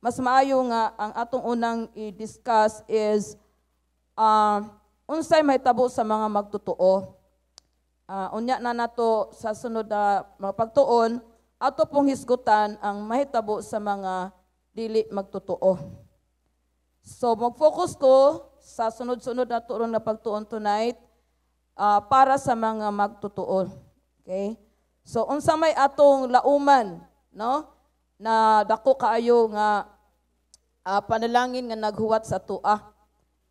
Mas maayo nga ang atong unang i-discuss is unsay mahitabo sa mga magtotoo. Unya na nato sa sunod na mga pagtuon, ato pong hisgutan ang mahitabo sa mga dili magtotoo. So mag-focus ko sa sunod-sunod na turon na pagtuon tonight para sa mga magtotoo. Okay? So unsa may atong lauman, no? Na dako kaayo nga panalangin nga naghuwat sa atoa,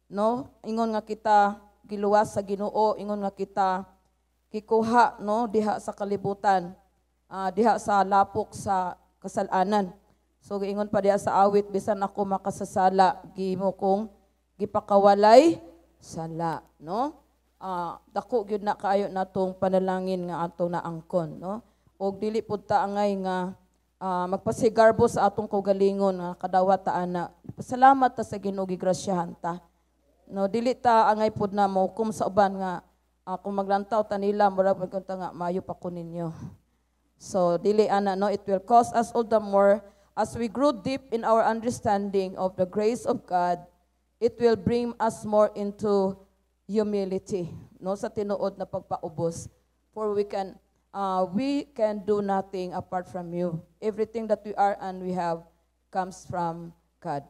no? Ingon nga kita giluwas sa Ginoo, ingon nga kita gikuha, no, diha sa kalibutan, diha sa lapok sa kasalanan. So giingon pa diha sa awit, "Bisan ako makasasala, gimo kong gipakawalay sala," no? Dako gyud na kaayo natong panalangin nga atong naangkon, no? Og dili pud ta angay nga magpasigarbo sa atong kaugalingon nga kadawat ta ana. Pasalamat ta sa Ginoo, gigrasyahan ta. No, dili ta angay pud na mohukom sa uban nga kung maglantaw ta nila, murag magkunta nga maayo pa ko ninyo. So dili ana, no? It will cause us all the more, as we grow deep in our understanding of the grace of God, it will bring us more into humility, no, sa tinuod na pagpaubos, for we can do nothing apart from you. Everything that we are and we have comes from God.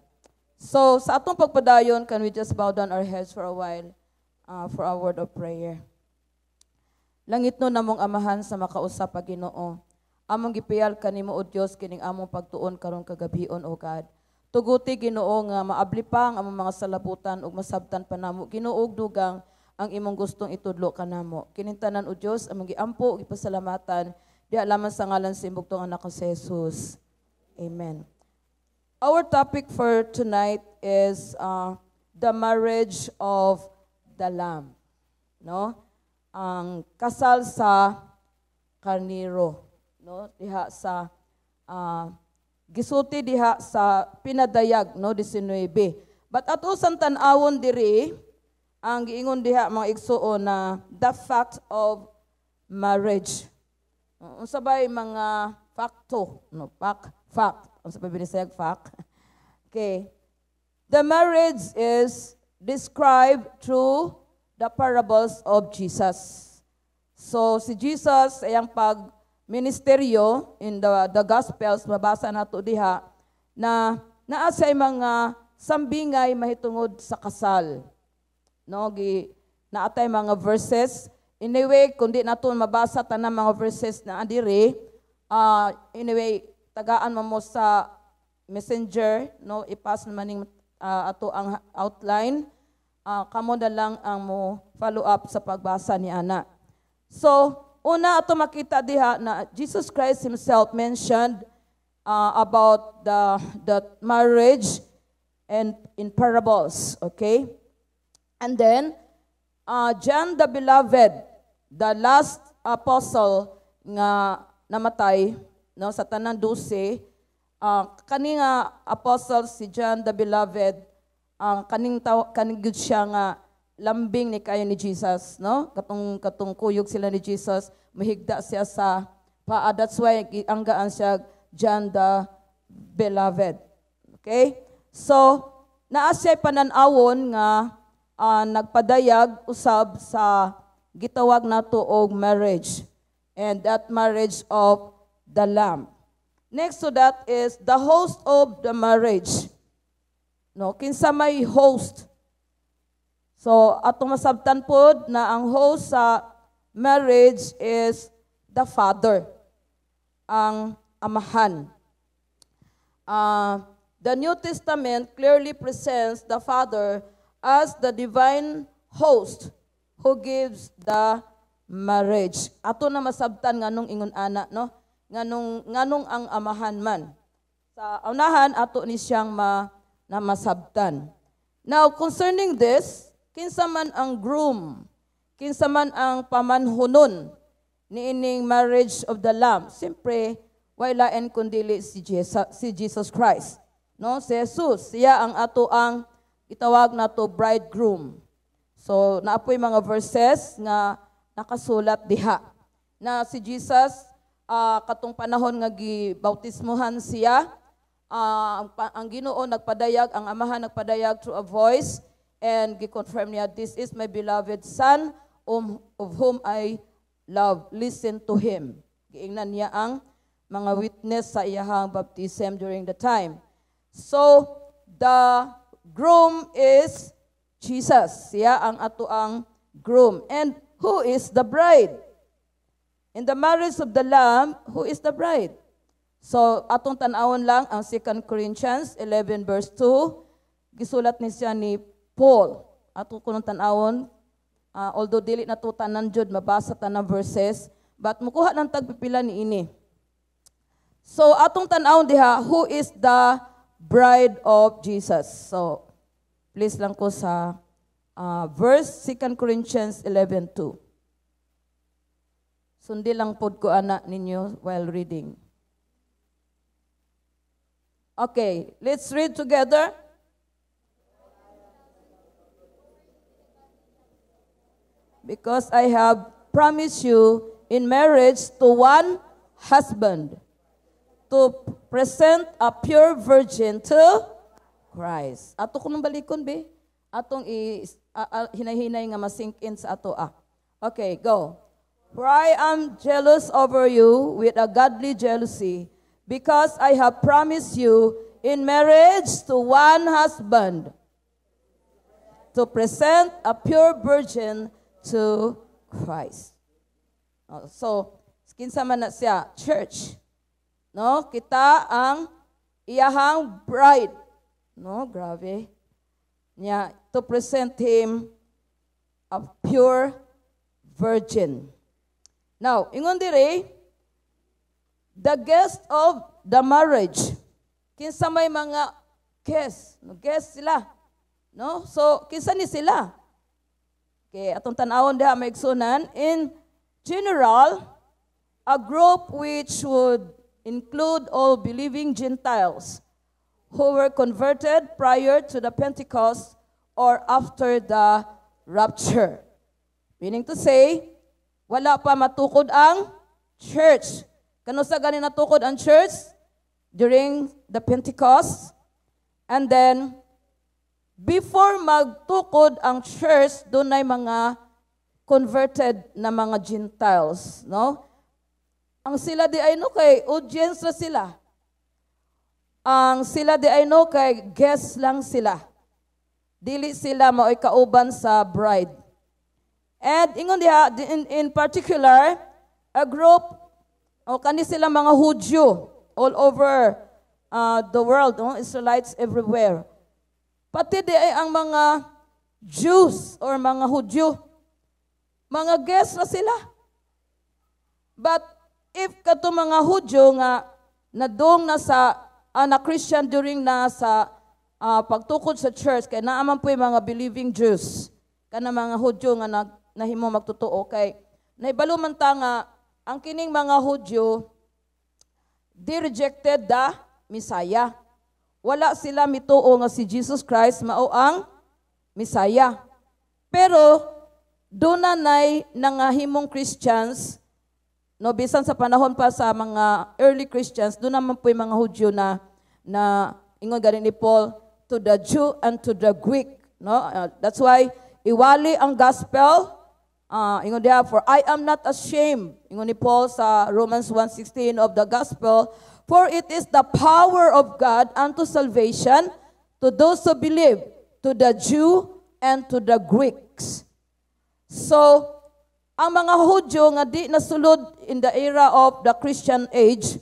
So sa atong pagpadayon, can we just bow down our heads for a while for a word of prayer? Langitnon namong Amahan sa makausa pa, Ginoo, among gipiyal kanimo, O Dios, kining among pagtuon karong kagabhion, O God. Tuguti, Ginoo, nga maabli pa ang among mga salabutan ug masabtan pa namo, Ginoo, og dugang ang imong gustong itudlo kanamo. Kining tanan, O Dios, among giampo ug gipasalamatan diha lamang sa ngalan sa imong bugtong anak, si Jesus. Amen. Our topic for tonight is the marriage of the Lamb. No? Ang kasal sa karniro, no? Diha sa gisulti diha sa Pinadayag, no, 19. But ato sang tan-awon diri ang giingon diha, mga igsuon, na the fact of marriage. Unsa bay mga fakto, no? Fact, fact. Unsa bay Binisayag fact? Okay. The marriage is described through the parables of Jesus. So si Jesus ayang pag ministeryo in the Gospels, mabasa nato diha na naa siya'y mga sambingay mahitungod sa kasal. No, gi naatay mga verses. Anyway, kundi nato mabasa tanan mga verses na adiri, anyway, tagaan mo mo sa Messenger, no, ipas naman ning ato ang outline. Kamo na lang ang mo follow up sa pagbasa ni ana. So, una ato makita diha na Jesus Christ himself mentioned about the marriage and in parables, okay? And then John the Beloved, the last apostle nga namatay, no, sa tanan 12, kani nga apostle si John the Beloved, ang kaning taw, kaning gud siya nga lambing ni kayo ni Jesus, no? Katong kuyog sila ni Jesus, mahigda siya sa paa. That's why anggaan siya John the Beloved. Okay? So, naa siya panan-awon nga nagpadayag usab sa gitawag nato og marriage, and that marriage of the Lamb. Next to that is the host of the marriage. No, kinsa may host? So, atong masabtan pod na ang host sa marriage is the Father, ang Amahan. The New Testament clearly presents the Father as the divine host who gives the marriage. Ato na masabtan nganong ingon ana, no? Nganong ang Amahan man. Sa unahan ato ni siyang ma, na masabtan. Now, concerning this, kinsa man ang groom, kinsa man ang pamanhunon niining marriage of the Lamb? Siyempre, way lain kundili si Jesus Christ. No, si Jesus, siya ang ato ang itawag nato bridegroom. So, naapoy mga verses nga nakasulat diha na si Jesus, katong panahon nga gibautismuhan siya, Ang Ginoo nagpadayag, ang Amahan nagpadayag through a voice and gi-confirm niya, "This is my beloved Son of whom I love. Listen to him." Giingnan niya ang mga witness sa iyahang baptism during the time. So, the groom is Jesus. Siya ang ato ang groom. And who is the bride? In the marriage of the Lamb, who is the bride? So, atong tan-awon lang ang 2 Corinthians 11 verse 2. Gisulat ni siya ni Paul. Ato kunong tan-awon, although dili na to tanan jud mabasa tanang verses, but mukuha ng tagpipila ni ini. So, atong tan-awon diha, who is the bride of Jesus? So, please lang ko sa verse 2 Corinthians 11:2. Sundi lang pod ko ana ninyo while reading. Okay, let's read together. "Because I have promised you in marriage to one husband, to present a pure virgin to Christ." Ato ko nang balikon, be. Atong i hinay-hinay nga masink in sa ato ah. Okay, go. "For I am jealous over you with a godly jealousy, because I have promised you in marriage to one husband, to present a pure virgin to Christ." Oh, so, kinsa man na siya? Church. No? Kita ang iyahang bride. No, grabe. Niya, to present him a pure virgin. Now, ingon diri, the guest of the marriage. Kinsa may mga guest? No, guest sila. No? So, kinsa ni sila? Okay, atong tan-awon diha, mga igsuonan. In general, a group which would include all believing Gentiles who were converted prior to the Pentecost or after the rapture. Meaning to say, wala pa matukod ang church. Kano sa gani natukod ang church? During the Pentecost. And then, before magtukod ang church, dunay mga converted na mga Gentiles, no? Ang sila di ay no kay audience ra sila. Ang sila di ay no kay guest lang sila. Dili sila mao'y kauban sa bride. And ingon diha, in particular, a group o kani sila mga Hudyo all over the world, no? Israelites everywhere. Pati di ay ang mga Jews or mga Hudyo, mga guests na sila. But if kato mga Hudyo nga nadung na sa na Christian during na sa pagtukod sa church, kay naaman po yung mga believing Jews kana mga Hudyo nga nahimo magtotoo, kay naibalo man ta nga ang kining mga Hudyo, they rejected the Messiah. Wala sila mituo nga si Jesus Christ mao ang Messiah. Pero doon na nay nangahimong Christians, no, bisan sa panahon pa sa mga early Christians, doon naman po yung mga Hudyo na ingon gani ni Paul, to the Jew and to the Greek, no? That's why iwali ang gospel. Ingon diha, "For I am not ashamed," ingon ni Paul sa Romans 1:16, "of the gospel, for it is the power of God unto salvation to those who believe, to the Jew and to the Greeks." So, ang mga Hudyo nga di nasulod in the era of the Christian age,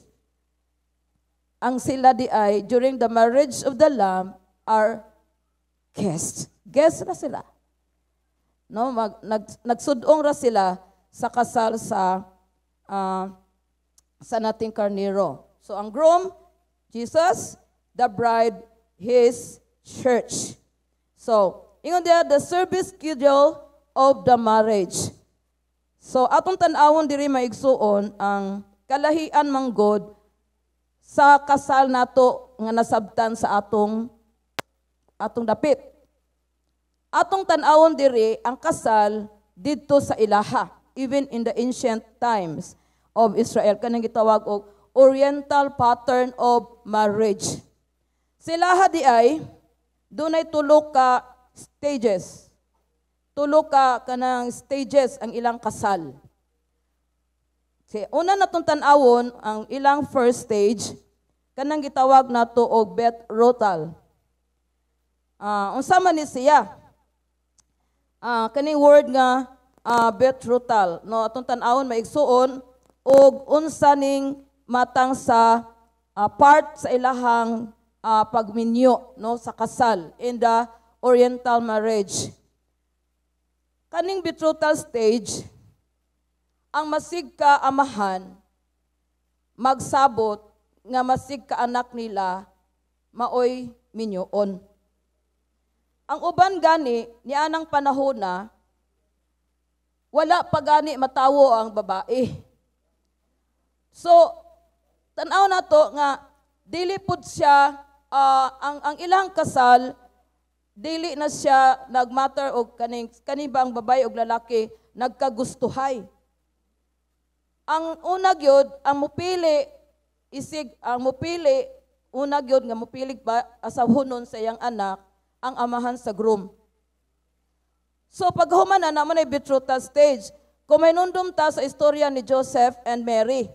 ang sila di ay, during the marriage of the Lamb, are guests. Guests na sila. No, nagsudong ra sila sa kasal sa nating karnero. So ang groom, Jesus, the bride, his church. So, ingon diha, the service schedule of the marriage. So atong tan-awon diri, maigsuon, ang kalahian manggod sa kasal nato nga nasabtan sa atong dapit. Atong tan-awon diri ang kasal didto sa ilaha, even in the ancient times of Israel, kanang gitawag og oriental pattern of marriage. Sila di ay dunay tulo ka stages. Tulo ka kanang stages ang ilang kasal. Si una natong tan-awon ang ilang first stage, kanang gitawag nato og betrothal. Unsa man ni siya? Kaning word nga betrothal, no, atong tan-awon, maigsuon, og unsa ning matang sa part sa ilahang pagminyo, no, sa kasal in the Oriental marriage. Kaning betrothal stage, ang masig ka amahan magsabot nga masig ka anak nila maoy minyoon. Ang uban gani nianang panahon na wala pa gani matawo ang babae. So tan-aw nato nga dili pud siya ang ilang kasal, dili na siya nagmatter og kaning kani ba ang babae og lalaki nagkagustuhay. Ang una gyud ang mupili, isig ang mupili, una gyud nga mupili ba asawhonon sa iyang anak, ang amahan sa groom. So paghuman na naman ay betrothal stage. Kung may nundum ta sa istorya ni Joseph and Mary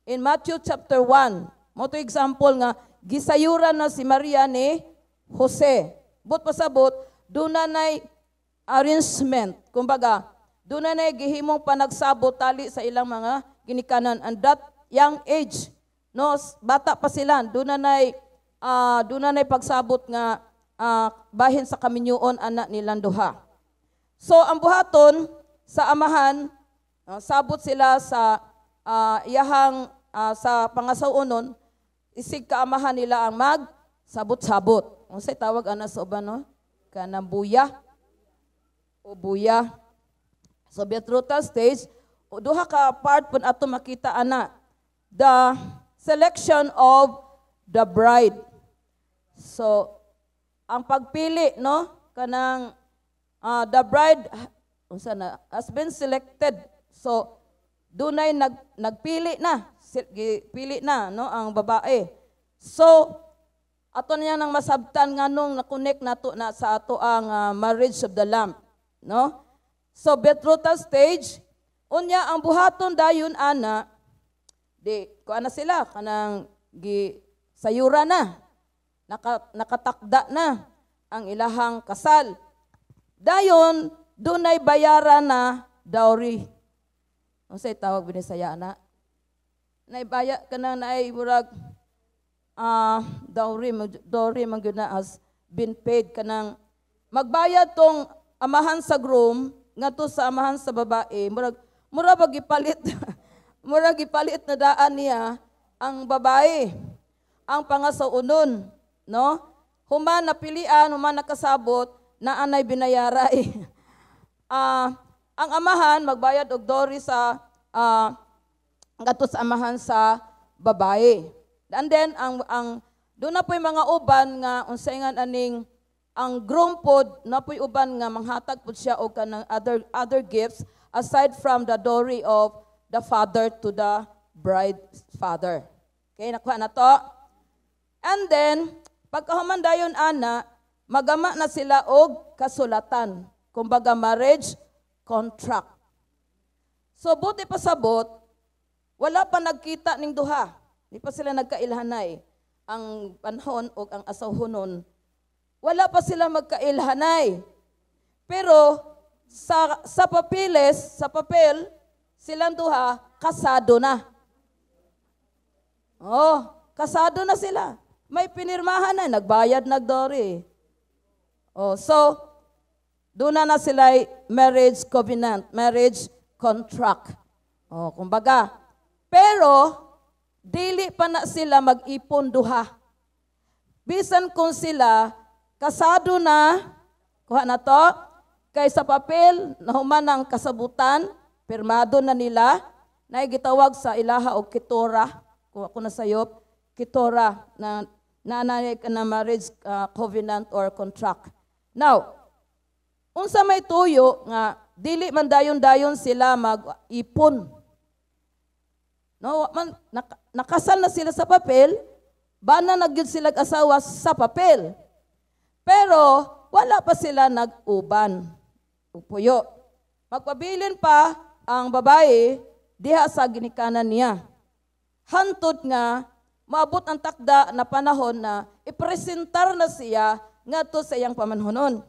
in Matthew chapter 1, mao to example nga gisayuran na si Maria ni Jose. But pasabot, doon na nay arrangement. Kumbaga, doon na nay gihimong panagsabot tali sa ilang mga ginikanan. And that young age, no, bata pa sila, doon na nay pagsabot nga bahin sa kaminyuon anak nilang duha. So ang buhaton sa amahan, sabot sila sa iyahang sa pangasaw-onon, isig kaamahan nila ang mag sabot-sabot. Unsay tawag ana sa uban, no? Kanang buya o buya. So betrothal stage, o duha ka part pun ato makita ana. The selection of the bride. So ang pagpili, no, kanang the bride unsa na has been selected. So dunay nagpili na, pili na, no, ang babae. So ato niya nang masabtan nganong na-connect nato na sa ato ang marriage of the Lamb, no? So betrothal stage, unya ang buhaton dayon ana, di kuan na sila, kanang gi sayura na. Nakatakda na ang ilahang kasal. Dayon dunay bayaran na dowry. Unsay tawag Binisaya ana? Naibaya kanang naay murag dowry, dowry man gyud na has been paid, kanang magbayad tong amahan sa groom ngadto sa amahan sa babae, murag ba gipalit, murag gipalit na daan niya ang babae, ang pangasaw-onon, no? Human napilian, human nakasabot, naa nay binayaray. Ang amahan magbayad og dowry sa ngadto sa amahan sa babae. And then ang doon na po'y mga uban nga unsay nga aning ang groom pod na po'y uban nga manghatag pod siya og kanang other gifts aside from the dowry of the father to the bride's father. Okay, nakuha na to. And then pagkahuman dayon ana, magama na sila og kasulatan. Kumbaga marriage contract. So buti pasabot, wala pa nagkita ning duha. Di pa sila nagkailhanay. Ang panhon o ang asawhonon. Wala pa sila magkailhanay. Pero sa papiles, sa papel, silang duha, kasado na. Oh, kasado na sila. May pinirmahan na, nagbayad nag-dowry. Oh, so doon na sila marriage covenant, marriage contract. Oh, kumbaga, pero dili pa na sila mag-ipon duha. Bisan kung sila kasado na, kuha na to, kay sa papel, nahuman ang kasabutan, pirmado na nila, na gitawag sa ilaha og ketura, kuha ko na sayop, ketura, na na na marriage covenant or contract. Now, unsa may tuyo nga dili man dayon-dayon sila mag-ipon? No, man nakasal na sila sa papel, Bana na gyud sila asawa sa papel. Pero wala pa sila nag-uban. Puyo. Magpabilin pa ang babae diha sa ginikanan niya. Hantod nga maabot ang takda na panahon na ipresentar na siya ngadto sa iyang pamanhonon.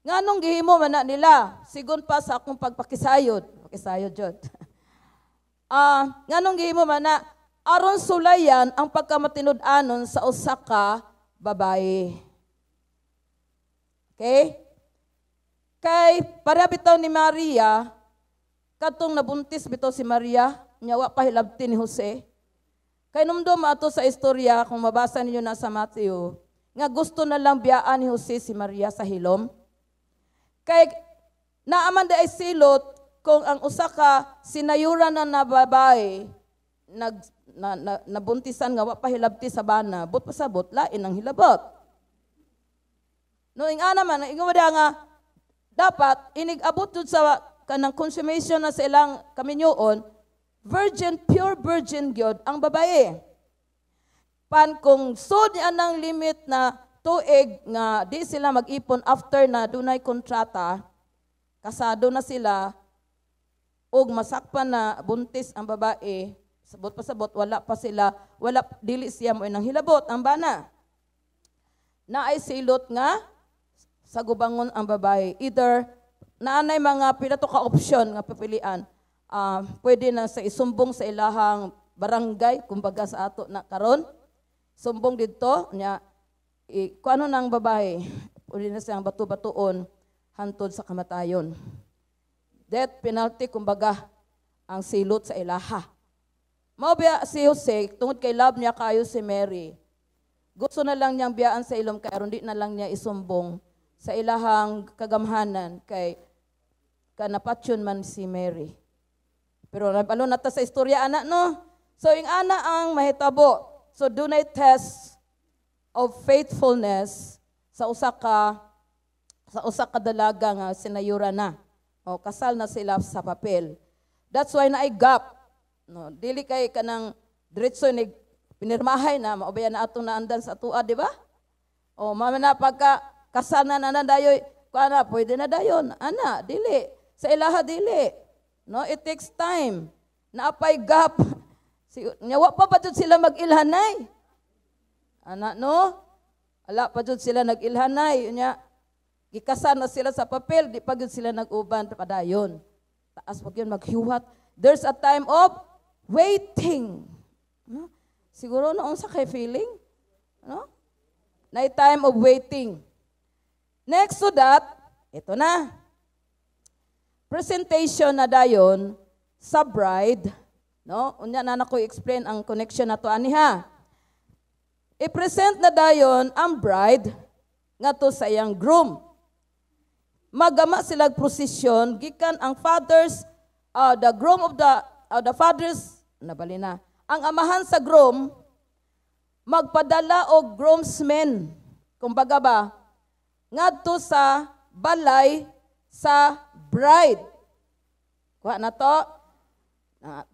Nganong gihimo man na nila? Sigon pa sa akong pagpakisayod. Pakisayod jud. Nganong gihimo man na? Aron sulayan ang pagkamatinud-anon sa usa ka babae. Okay? Kay para bitaw ni Maria, katong nabuntis bitaw si Maria, nya wa pa hilabti ni Jose. Kay numdum ato sa istorya, kung mabasa ninyo na sa Matthew, nga gusto na lang biyaan ni Jose si Maria sa hilom. Kay naaman di ay silot kung ang usa ka sinayuran na na babae nag na, na, nabuntisan nga wa pa hilabti sa bana, but pasabot lain ang hilabot. No ing ana man, ingon nga dapat inig abot jud sa kanang consummation na sa ilang kaminyoon, virgin, pure virgin gyud ang babae. Pan kung sud niya ng limit na tuig nga di sila mag-ipon after na dunay kontrata, kasado na sila, og masakpan na buntis ang babae, sabot pasabot wala pa sila, wala, dili siya mo nang hilabot ang bana. Naay silot nga sagubangon ang babae. Either naanay mga pila to ka option nga pipilian. Pwede na sa isumbong sa ilahang barangay, kumbaga sa ato na karon. Sumbong didto nya kuano nang babae, pwede na siyang bato-batuon hantod sa kamatayon. Death penalty kumbaga ang silot sa ilaha. Mao biya si Jose, tungod kay love niya kayo si Mary, gusto na lang niyang biyaan sa ilom kay aron di na lang niya isumbong sa ilahang kagamhanan kay kanapatyon man si Mary. Pero nabalo na ta sa istorya ana, no? So yung ana ang mahitabo. So dunay test of faithfulness sa usa ka dalaga nga sinayura na. O kasal na sila sa papel. That's why naay gap. No, dili kay kanang diretso ni pinirmahay na maubaya na atong naandan sa atua, di ba? O mama na pagka kasal na na dayoy, kuana pwede na dayon. Ana, dili. Sa ilaha dili. No, it takes time. Naapay gap. Si nya wa pa jud sila mag-ilhanay. Ana, no? Ala pa jud sila nag-ilhanay nya. Gikasal na sila sa papel, di pa jud sila nag-uban padayon. Taas pag yun maghiwat. There's a time of waiting. No? Siguro noon sa kay feeling. No? Na time of waiting. Next to that, ito na. Presentation na dayon sa bride. No? Unya na nako explain ang connection nato ani ha. I-present na dayon ang bride ngadto sa iyang groom. Magama sila prosesyon gikan ang fathers the groom of the fathers nabali na. Ang amahan sa groom magpadala og groomsmen. Kumbaga ba ngadto sa balay sa bride. Kuha na to.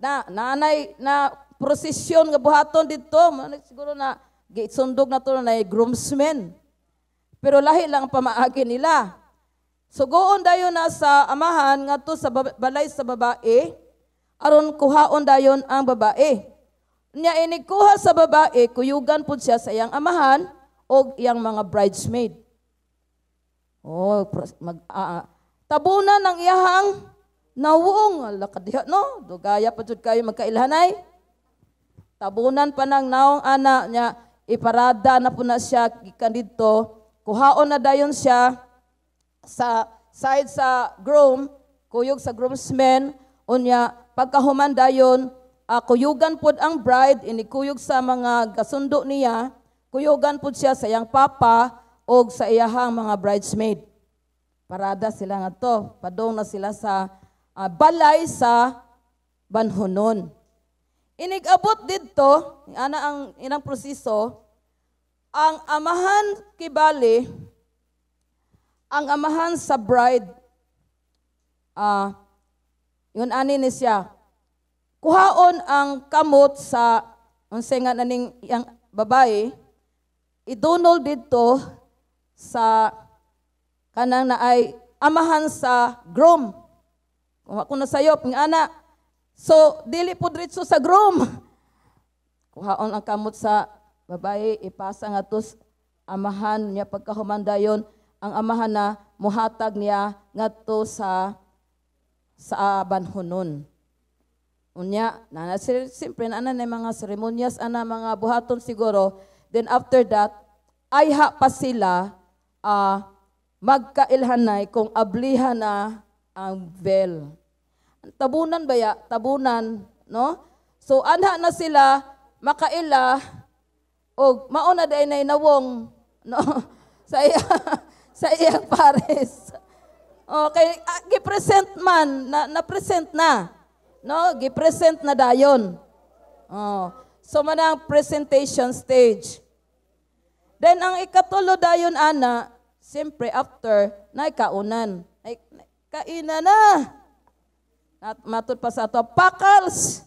Na, naanay na prosesyon nga buhaton didto, siguro na gisundog na to na groomsmen. Pero lahi lang ang pamaagi nila. Sugoon dayon na sa amahan ngadto sa balay sa babae aron kuhaon dayon ang babae. Nya inig kuha sa babae, kuyugan pud siya sa iyang amahan og iyang mga bridesmaid. Oh, mag tabunan ang iyahang nawong. Ala kadiha, no? Dugaya pa jud kayo magkailhanay. Tabunan pa ng naong ana niya, iparada na po na siya gikan didto. Kuhaon na dayon siya sa side sa groom, kuyog sa groomsmen, unya pagkahuman dayon, kuyugan pod ang bride, inikuyog sa mga gasundo niya, kuyugan pod siya sa iyang papa og sa iyahang mga bridesmaid. Parada sila ngadto, padong na sila sa balay sa banhonon. Inig-abot didto, ana ang inang proseso, ang amahan kibali, ang amahan sa bride, yun ani ni siya, kuhaon ang kamot sa, unsay nga naning yang babae, idunol didto sa kanang naay amahan sa groom. Kung ako na sayop nga ana. So dili po diretso sa groom. Kuhaon ang kamot sa babae, ipasa ngadto sa amahan niya. Pagkahuman dayon, ang amahan na muhatag niya ngadto sa banhonon. Unya, na siyempre na na mga seremonyas ana, mga buhaton siguro. Then after that, ayha pa sila magkailhanay kung ablihan na ang veil. Tabunan baya, tabunan, no? So anha na sila makaila og mao na diay nay nawong, no, sa iyang pares. Okay, gi-present man na, na-present na. No, gi-present na dayon. Oh. So man ang presentation stage. Then ang ikatulo dayon ana, siyempre after na kaunan. Ay, kaina na. At matud pa sa ato pakals.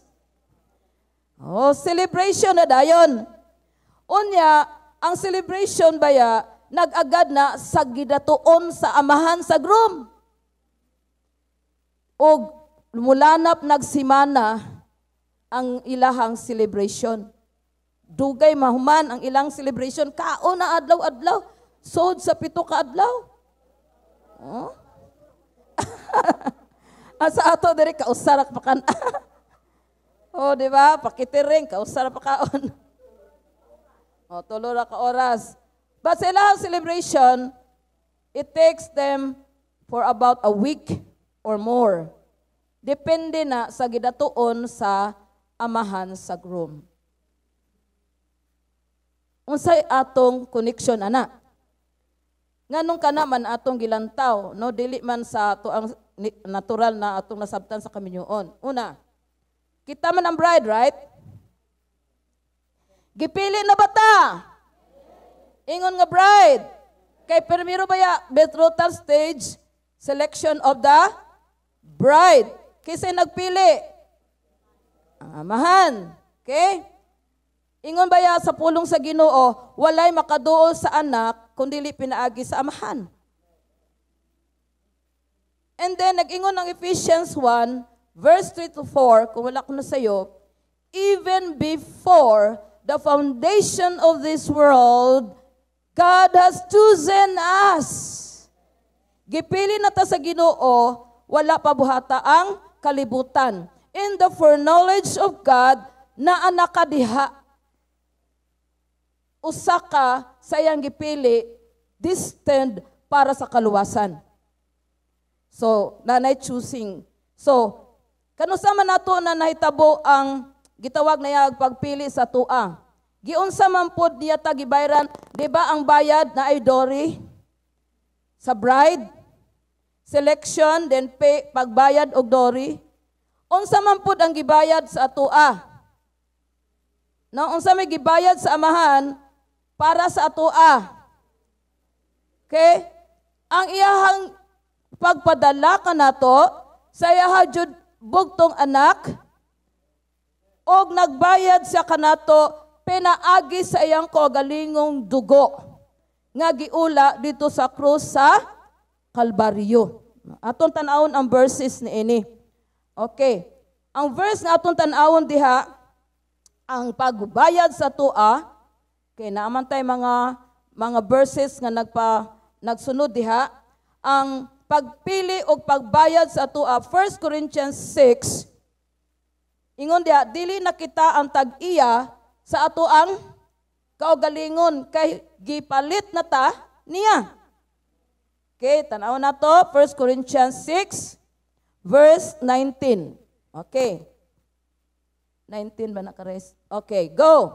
Oh, celebration na dayon. Unya, ang celebration baya nag-agad na sa gidatuon sa amahan sa groom. Og mulanap nagsimana ang ilahang celebration. Dugay mahuman ang ilang celebration. Kaon na adlaw-adlaw. Sod sa 7 ka adlaw. Oh. Sa ato diri, kausa ra pa kan. Oh, di ba? Pakitiring, kausa ra pa kaon. Oh, 3 ra ka oras. But sa ilang celebration, it takes them for about a week or more. Depende na sa gidatuon sa amahan sa groom. Unsay atong connection ana? Nganong kana man atong gilantaw, no, dili man sa ato ang natural na atong nasabtan sa kaminyoon? Una, kita man ang bride, right? Gipili na ba ta? Ingon nga bride. Kay primero baya, betrothal stage, selection of the bride. Kinsay nagpili? Ang amahan. Okay? Ingon baya sa pulong sa Ginoo, walay makaduol sa Anak kung dili pinaagi sa Amahan. And then nag-ingon ang Ephesians 1 verse 3 to 4, kung wala ko na sayo, even before the foundation of this world, God has chosen us. Gipili na ta sa Ginoo, wala pa buhata ang kalibutan. In the foreknowledge of God, naa na ka diha. Usa ka sa iyang gipili, destined para sa kaluwasan. So, nanay choosing. So, kanusa man nato na nahitabo ang gitawag na yag pagpili sa tua? Giunsa man pod niya ta gibayran, di ba ang bayad na ay dowry sa bride? Selection, then pay, pagbayad og dowry. Unsa man pod ang gibayad sa atoa? No, unsa may gibayad sa amahan para sa atoa? Okay? Ang iyahang pagpadala kanato sa iyaha jud bugtong anak og nagbayad siya kanato pinaagi sa iyang kaugalingong dugo nga giula dito sa krus sa Kalbaryo. Atong tan-awon ang verses niini. Okay. Ang verse nga atong tan-awon diha, ang pagbayad sa tua, kay naaman tay mga verses nga nagsunod diha, ang pagpili o pagbayad sa tua, 1 Corinthians 6, ingon diha, dili na kita ang tag-iya sa ato ang kaugalingon kay gipalit na ta niya. Okay, tanaw na to, 1 Corinthians 6, verse 19. Okay. 19 ba nakares? Okay, go.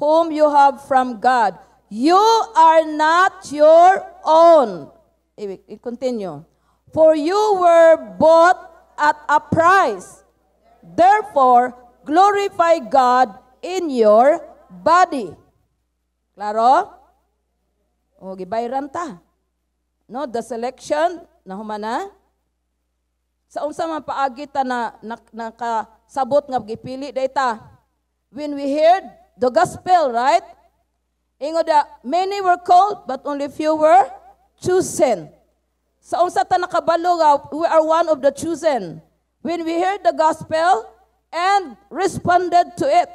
Whom you have from God. You are not your own. I continue. For you were bought at a price. Therefore, glorify God in your body. Klaro? O, gibayran ta. No, the selection, nahumana. Sa unsa man paagi ta na nakasabot nga gipili diay ta? When we heard the gospel, right? Ingon da, many were called, but only few were chosen. Sa unsa ta nakabalo nga we are one of the chosen? When we heard the gospel and responded to it.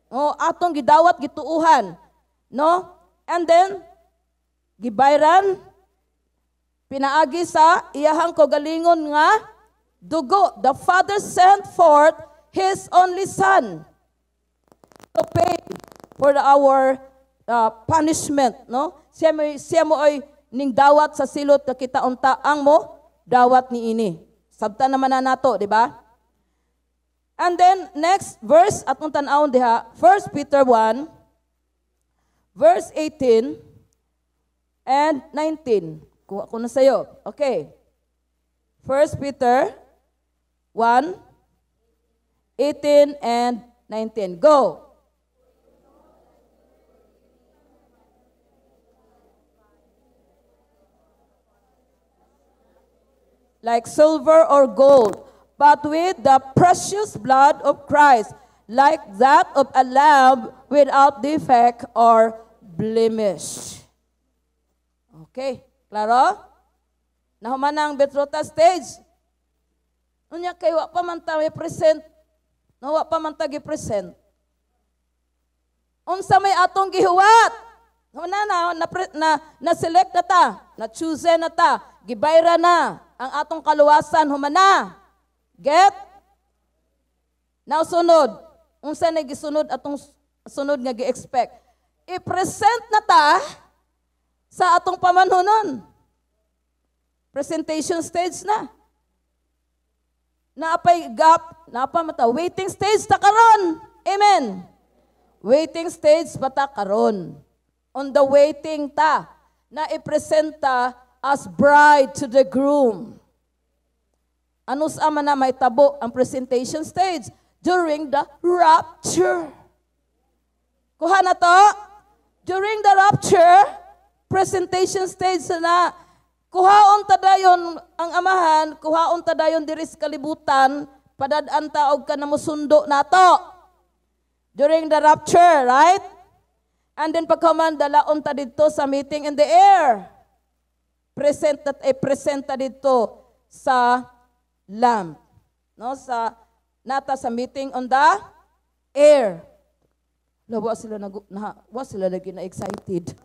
Oh, atong gidawat, gituuhan, no? And then gibayran pinaagi sa iyahang kaugalingon nga dugo. The Father sent forth His only Son to pay for our punishment, no? Siya mo ay ning dawat sa silot nga kita unta ang mo dawat ni ini. Sabta naman na nato, di ba? And then next verse atong tan-awon diha, 1 Peter 1 verse 18 and 19. Kuha ko na sa'yo. Okay. 1 Peter 1 18 and 19. Go. Like silver or gold, but with the precious blood of Christ, like that of a lamb without defect or blemish. Okay, klaro? Nahuman ang betrothal stage. Unya kay wa pa man ta present. No, wa pa man ta gi-present. Unsa may atong gihuwat? Na na na, na, na select na ta, na choose na ta, gibayra na ang atong kaluwasan, human na. Get? Now sunod, unsa na gisunod atong sunod nga gi-expect? I-present na ta sa atong pamanhunon. Presentation stage na. Naapay gap, naapa mata, waiting stage ta karon. Amen. Waiting stage pa ta karon. On the waiting ta, na i-present ta as bride to the groom. Ano sa man na may tabo ang presentation stage? During the rapture. Kuha na to? During the rapture, presentation stage na, kuhaon ta dayon ang amahan, kuhaon ta dayon diri sa kalibutan, padad-an ta og kana mosundo nato. During the rapture, right? And then pagkaman, dalaon ta didto sa meeting in the air. Present at present ta didto sa Lamb. No, sa nata sa meeting on the air. Wa sila nag na, wa sila lagi na excited.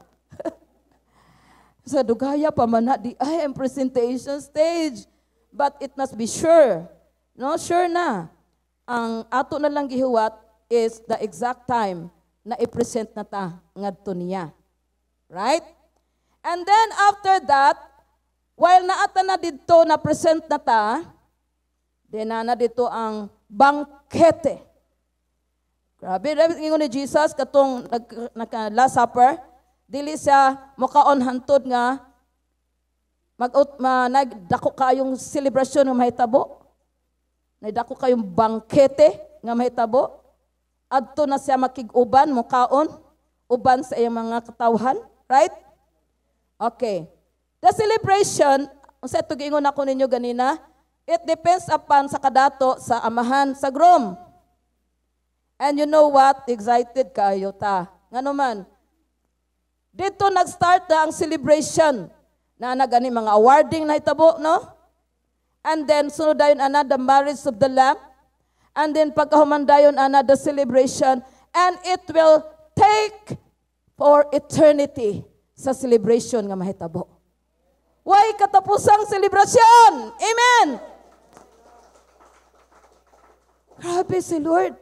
Sa dugaya pa man na di ay ang presentation stage. But it must be sure. No, sure na. Ang ato na lang gihuwat is the exact time na i-present na ta ngadto niya. Right? And then after that, while naata na didto na present na ta, then na dito ang bangkete. Grabe, ingon ni Jesus katong naka Last Supper, dili siya mokaon hantod nga mag ma, nagdako kayong selebrasyon nga mahitabo. Nagdako kayong bangkete nga mahitabo. Adto na siya makig-uban, mokaon, uban sa iyang mga katawhan, right? Okay. The celebration, unsa ito giingon ako ninyo ganina, it depends upon sa kadato sa amahan sa groom. And you know what? Excited kayo ta. Ngano man? Dito nag-start na ang celebration. Na na gani mga awarding na itabo, no? And then sunod dayon ana the marriage of the Lamb. And then pagkahuman dayon ana the celebration, and it will take for eternity sa celebration nga mahitabo. Way katapusang selebrasyon. Amen. Grabe si Lord.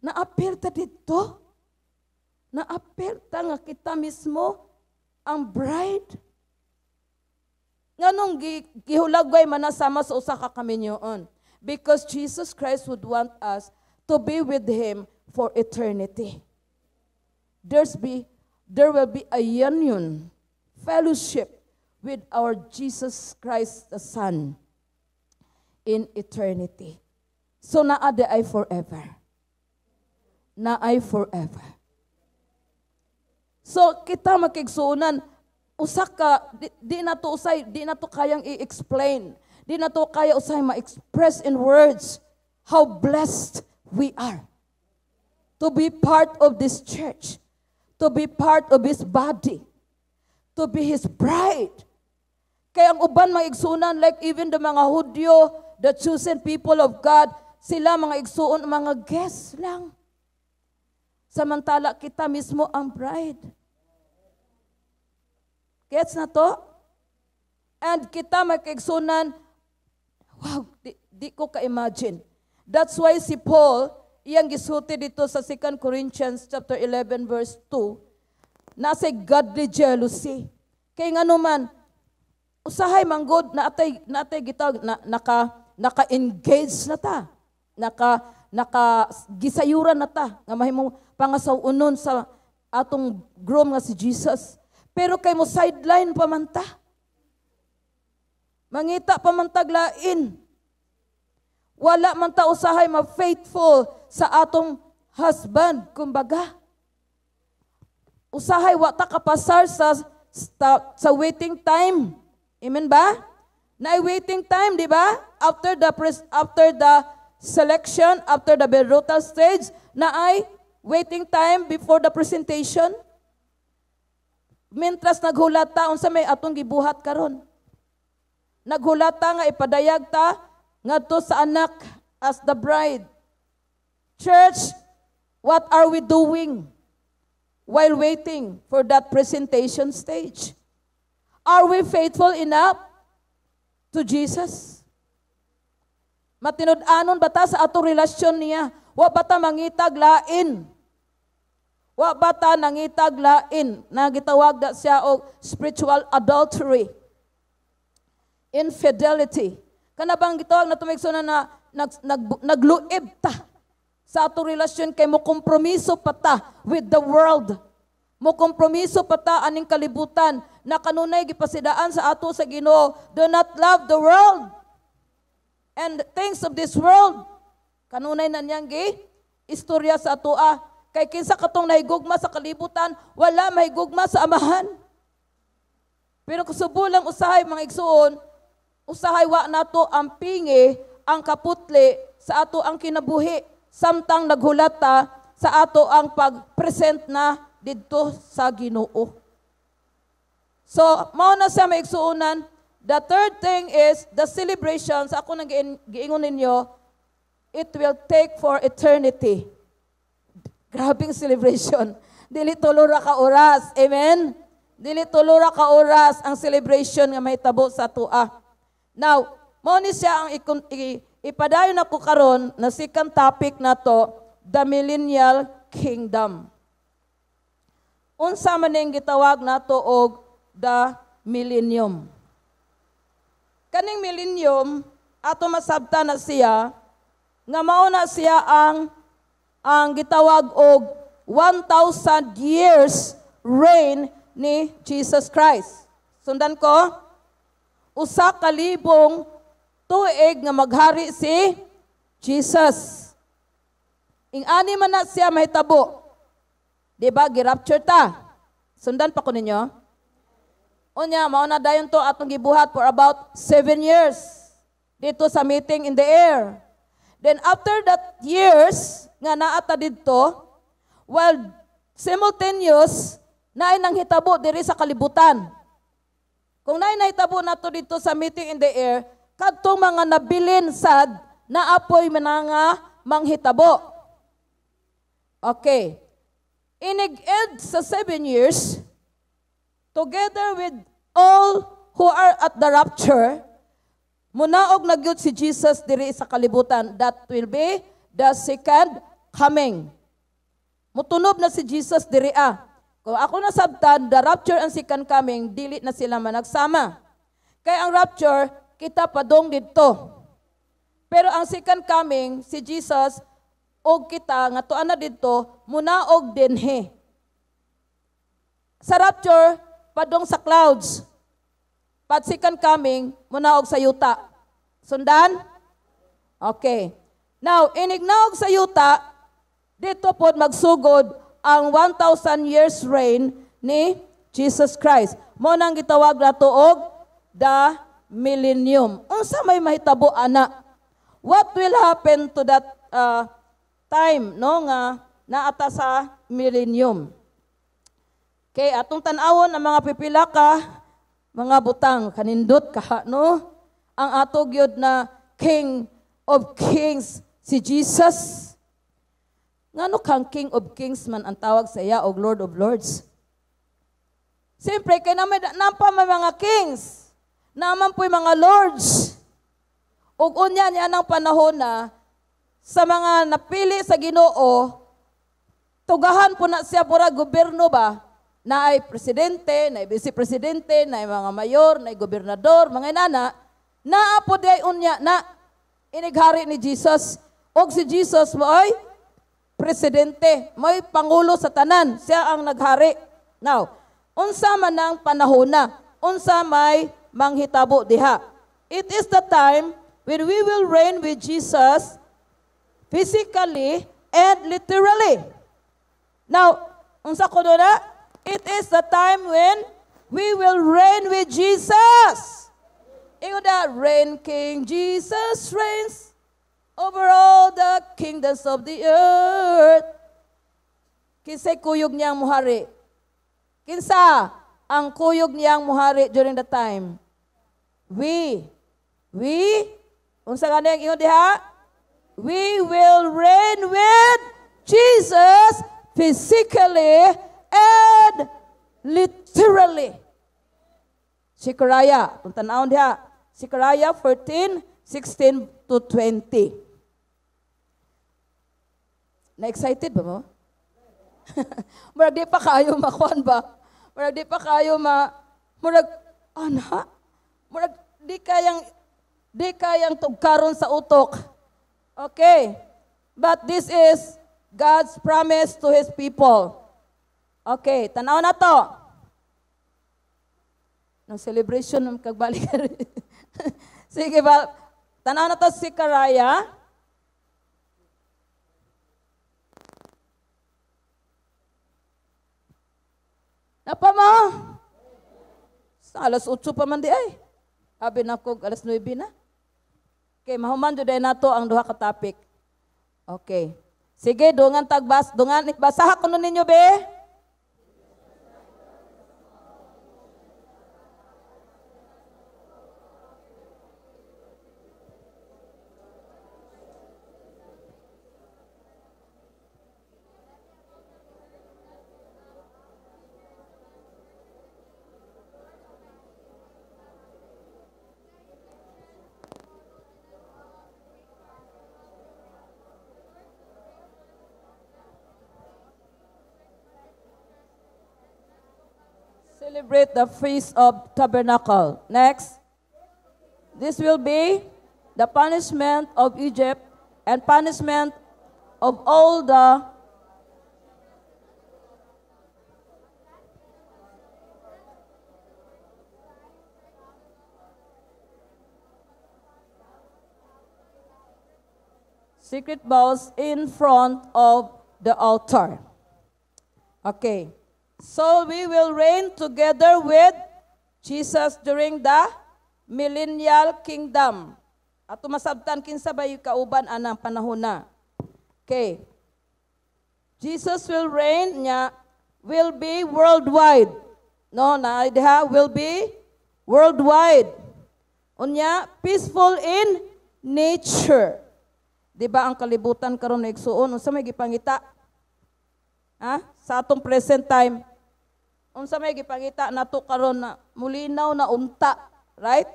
Naapil ta dito. Naapil ta nga kita mismo ang bride. Nganong gihulagway man sama sa usa ka kaminyoon? Because Jesus Christ would want us to be with Him for eternity. There will be a union, fellowship with our Jesus Christ the Son in eternity. So naa ay forever. Naay forever. So kita makigsuonan, usa ka di na to usay, di na to kayang i-explain. Di nato kaya usahay ma-express in words how blessed we are to be part of this church, to be part of His body, to be His bride. Kaya ang uban, mga igsuunan, like even the mga Hudyo, the chosen people of God, sila, mga igsuon, mga guests lang. Samantala kita mismo ang bride. Gets na to? And kita, mga kaigsunan, wow, di ko ka-imagine. That's why si Paul, iyang gisulti dito sa 2 Corinthians chapter 11 verse 2, nasa godly jealousy. Kay nga naman, usahay manggod na atay gitawag na, naka-engage na ta. Naka gisayuran na ta nga mahimong pangasaw-unon sa atong groom nga si Jesus. Pero kay mo sideline pa man ta. Mangita pa man tag lain. Wala man ta usahay ma-faithful sa atong husband, kumbaga. Usahay wa ta kapasar sa waiting time. Amen ba? Na waiting time, di ba? After the selection, after the betrothal stage, na ay waiting time before the presentation. Mientras naghulat ta, unsa may atong gibuhat karon? Naghulat ta nga ipadayag ta ngadto sa anak as the bride. Church, what are we doing while waiting for that presentation stage? Are we faithful enough to Jesus? Matinud-anon ba ta sa atong relasyon niya? Wa ba ta mangitag lain? Wa ba ta nangitag lain? Na gitawag da siya og spiritual adultery. Infidelity. Kana bang gitawag na tumigso na, na nagluib ta sa atong relasyon kay mo kompromiso pa ta with the world. Mo kompromiso pa ta aning kalibutan na kanunay gipasidaan sa ato sa Ginoo, do not love the world and things of this world. Kanunay na niyang gi istorya sa atoa. Kay kinsa katong nahigugma sa kalibutan, wala mahigugma sa Amahan. Pero kusubo lang usahay, mga igsuon, usahay wa nato ang pingi ang kaputli sa ato ang kinabuhi samtang naghulat ta sa ato ang pag-present na didto sa Ginoo. So, mao na siya, mga igsuonan. The third thing is the celebrations. Ako nang giingon ninyo, it will take for eternity. Grabing celebration. Dili tulo ra ka oras. Amen? Dili tulo ra ka oras ang celebration nga mahitabo sa atoa. Now, mao ni siya ang ipadayon ako karon na second topic nato, the millennial kingdom. Unsa man ning gitawag nato og the millennium? Kaning millennium, ato masabta na siya nga mao na siya ang gitawag og 1,000 years reign ni Jesus Christ. Sundan ko? 1,000 tuig nga maghari si Jesus. Ing-ani man na siya mahitabo. Di ba? Girapture ta. Sundan pa ko ninyo? Unya, mao na dayon to atong gibuhat for about 7 years dito sa meeting in the air. Then after that years nga naata didto, while simultaneous naay nanghitabo diri sa kalibutan. Kung naay nahitabo nato dito sa meeting in the air, kadtong mga nabilin sad naapoy mananga manghitabo. Okay. Inig-end sa 7 years, together with all who are at the rapture, munaog na gyud si Jesus diri sa kalibutan. That will be the second coming. Mutunob na si Jesus diri ah. Kung ako nasabtan, the rapture and second coming, dili na sila managsama. Kay ang rapture, kita padong didto. Pero ang second coming, si Jesus og kita nga tuan na didto, munaog dinhi. Sa rapture, padong sa clouds. Pag second coming, munaog sa yuta. Sundan? Okay. Now, inignaog sa yuta, dito po magsugod ang 1,000 years reign ni Jesus Christ. Mao nang gitawag nato og the millennium. Unsa may mahitabo ana? What will happen to that time, no, nga naata sa millennium? Okay, atong tan-awon ang mga pipila ka mga butang kanindot ka, no? Ang ato gyud na King of Kings si Jesus. Ngano kang King of Kings man ang tawag sa iya og Lord of Lords? Siyempre kay nampa may mga kings, naman po'y mga lords. Ug unya niya nang panahon na sa mga napili sa Ginoo, tugahan po na siya pura gobyerno ba? Na ay presidente, na ay vice-presidente, na ay mga mayor, na ay gobernador, mga inana, naa po di ay unya na inighari ni Jesus. Og si Jesus mo ay presidente, may pangulo sa tanan, siya ang naghari. Now, unsa man ang panahon na, unsa may manghitabo diha. It is the time when we will reign with Jesus physically and literally. Now, unsa ko na? It is the time when we will reign with Jesus. Ingon na, reign King Jesus reigns over all the kingdoms of the earth. Kinsay kuyog niyang muhari? Kinsa ang kuyog niyang muhari during the time? We, unsa gani ang ingon diha? We will reign with Jesus physically and literally. Zechariah, kung tan-awon diha, Zechariah 14:16 to 20. Na-excited ba mo? Murag di pa kayo makuan ba? Murag di pa kayo murag, ana? Murag di kayang tugkaron sa utok. Okay. But this is God's promise to His people. Okay, tanaw na to. Nang celebration ng kagbalik. Sige ba, tanaw na to si Zechariah. Napa mo? Sa alas 8 pa man di ay. Abi na ko alas 9 na. Okay, mahuman jud nato ang duha ka topic. Okay. Sige, dungan tagbas, dungan basaha kuno ninyo be. Celebrate the Feast of Tabernacle. Next. This will be the punishment of Egypt and punishment of all the secret bowls in front of the altar. Okay. So we will reign together with Jesus during the millennial kingdom. Ato masabtan kinsa bay kauban anang panahon na. Okay. Jesus will reign niya will be worldwide. No, na diha will be worldwide. Unya peaceful in nature. Di ba ang kalibutan karon naigsuon unsa may gipangita? Ha? Sa atong present time, unsa may gipangita nato karon na mulinaw na unta, right?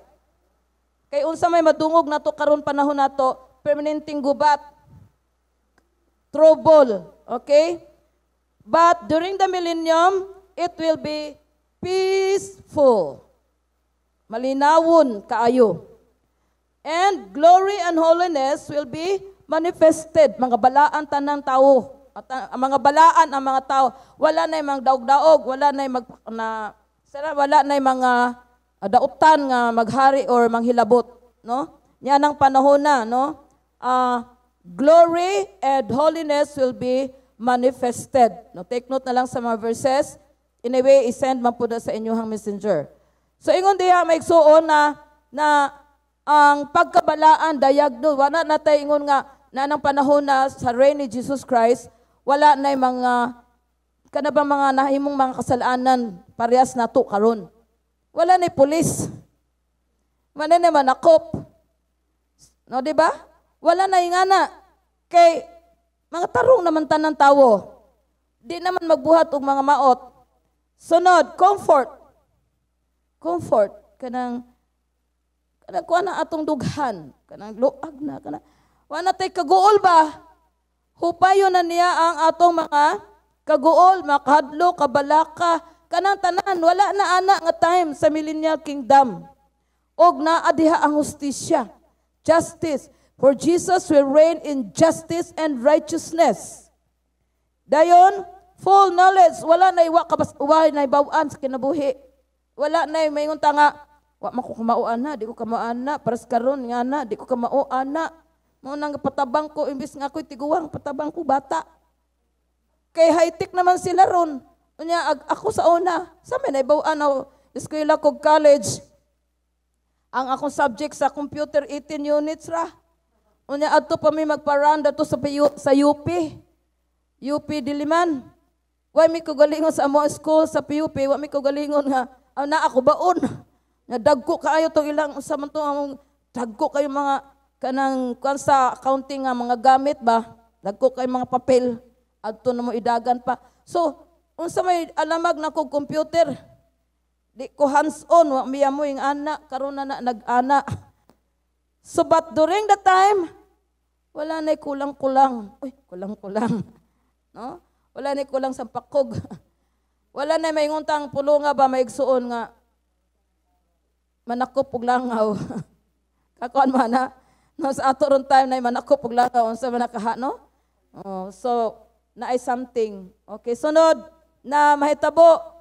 Kay unsa may madungog nato karon panahon nato, permanenteng gubat, trouble, okay? But during the millennium, it will be peaceful. Malinawon kaayo. And glory and holiness will be manifested. Mga balaan tanang tao. At ang mga balaan ang mga tao, wala na mga daog-daog, wala na wala na mga dautan nga maghari or manghilabot, no? Yan ang panahon na, no? Glory and holiness will be manifested. No, take note na lang sa mga verses. Anyway, i-send man po sa inyong messenger. So ingon diha maigsuon na Na ang pagkabalaan dayag do, wala na tay ingon nga na nang panahon na sa reign ni Jesus Christ, wala na mga kana ba mga nahimong mga kasalanan parehas nato karon. Wala na pulis. Wala na manakop. No, di ba? Wala na ingana. Kay mga tarong naman tanan tawo. Di naman magbuhat og mga maot. Sunod, comfort. Comfort kanang kanang kuha na atong dughan, kanang luag na kana. Wa na tay kaguol ba? Hupayon na niya ang atong mga kaguol, makahadlo, kabalaka, kanang tanan, wala na ana nga time sa millennial kingdom. Og naa diha ang hustisya, justice. For Jesus will reign in justice and righteousness. Dayon, full knowledge, wala na iwa kabas, wa na ibawan sa kinabuhi. Wala na maingon ta nga, wa man ko kamao ana, di ko kamao ana, paras karon nga na, di ko kamao ana. Mao nang patabang ko imbis nga ako'y tiguang, patabang ko bata. Kay high-tech naman sila ron. Unya ako sa una, sa may naibawan ako, eskwela ko college. Ang akong subject sa computer 18 units ra. Unya adto pa mi magpa-run dato sa UP. UP Diliman. Wa mi kaugalingon sa amo school sa PUP, wa mi kaugalingon nga na ako baon. Nga dagko kaayo tong ilang sa man to among dagko kayo mga kanang kuan sa accounting nga mga gamit ba, dagko kay mga papel adto na mo idagan pa. So unsa may alamag na kog computer? Di ko hands-on, wa miya mo yung ana, karon na na nag-ana. So but during the time, wala na kulang-kulang. Uy, kulang-kulang. No? Wala na kulang sa pakog. Wala na maingon tang pulo nga ba maigsuon nga manakop og langaw. Kakuan man na. No, sa ato ron time na manakop og langaw unsa man nakaha, no? Oh, so naay something. Okay, sunod na mahitabo.